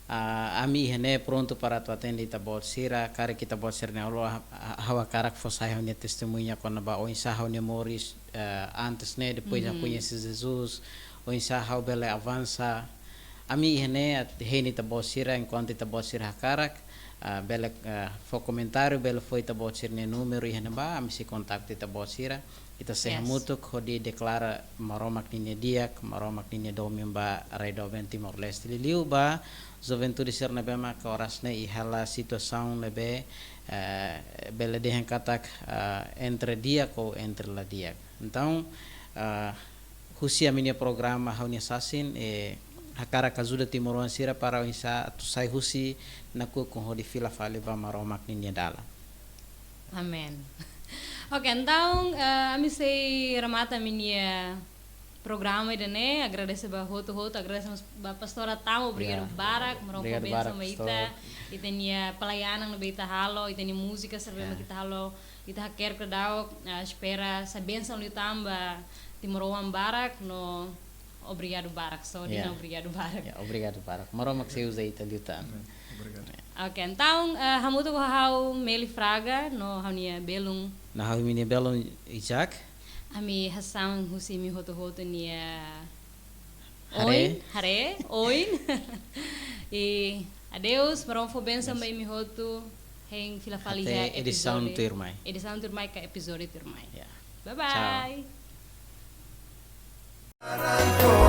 ah, ami iha ne'e prontu para atu atende ita-boot sira, karik ita-boot sira-nia olo ha-, ha-, ha'u hakarak fó sai ha'u-nia testemuña kona-ba oinsá ha'u-nia moris, eh, antes ne'e, depois ha'u Mhm. koñese Jesus, oinsá ha'u bele avansa. Ami iha ne'e atu hein ita-boot sira, enkuantu ita-boot sira hakarak, Ah, bele, ah, fó komentáriu, bele fó ita-boot sira-nia númeru iha ne'ebá, ami sei kontaktu ita-boot sira. Ita sei hamutuk hodi deklara Maromak ninia di'ak, Maromak ninia domin ba rai doben Timor-Leste. Liuliu ba juventude sira ne'ebé maka oras ne'e iha hela situasaun ne'ebé, eh, bele dehan katak, eh, entre di'ak ou entre la di'ak. Entaun, eh, husi ami-nia programa, ha'u-nia sasin, eh, hakarak ajuda timoroan sira para oinsá atu sai husi nakukun hodi fila fali ba Maromak ninia dalan. Amen. Oke, entaun, eh, ami sei remata ami-nia programa ida-ne'e, agradese ba hotu-hotu, agradese mós ba Pastora Tamu, obrigadu barak, Maromak fó bensaun ba ita, ita-nia pelayanan ne'ebé ita halo, ita-nia múzika sira ne'ebé ita halo, ita hakerek daudaun, ah, espera sai bensaun liután ba timoroan barak, no obrigadu barak, só dehan obrigadu barak. Ya, obrigadu barak. Maromak sei uza ita liután. Amen. Obrigadu. Oke, entaun, eh, hamutuk ho ha'u Meli Fraga, no ha'u-nia belun. No ha'u-nia belun Isaac. Ami hasaun husi imi hotu-hotu nia haree. Oin, haree, oin. I adeus, Maromak fó bensaun ba imi hotu, hein fila fali iha edisaun tuirmai. Edisaun tuirmai ka epizódiu tuirmai. Ya. Bye bye. Tchau.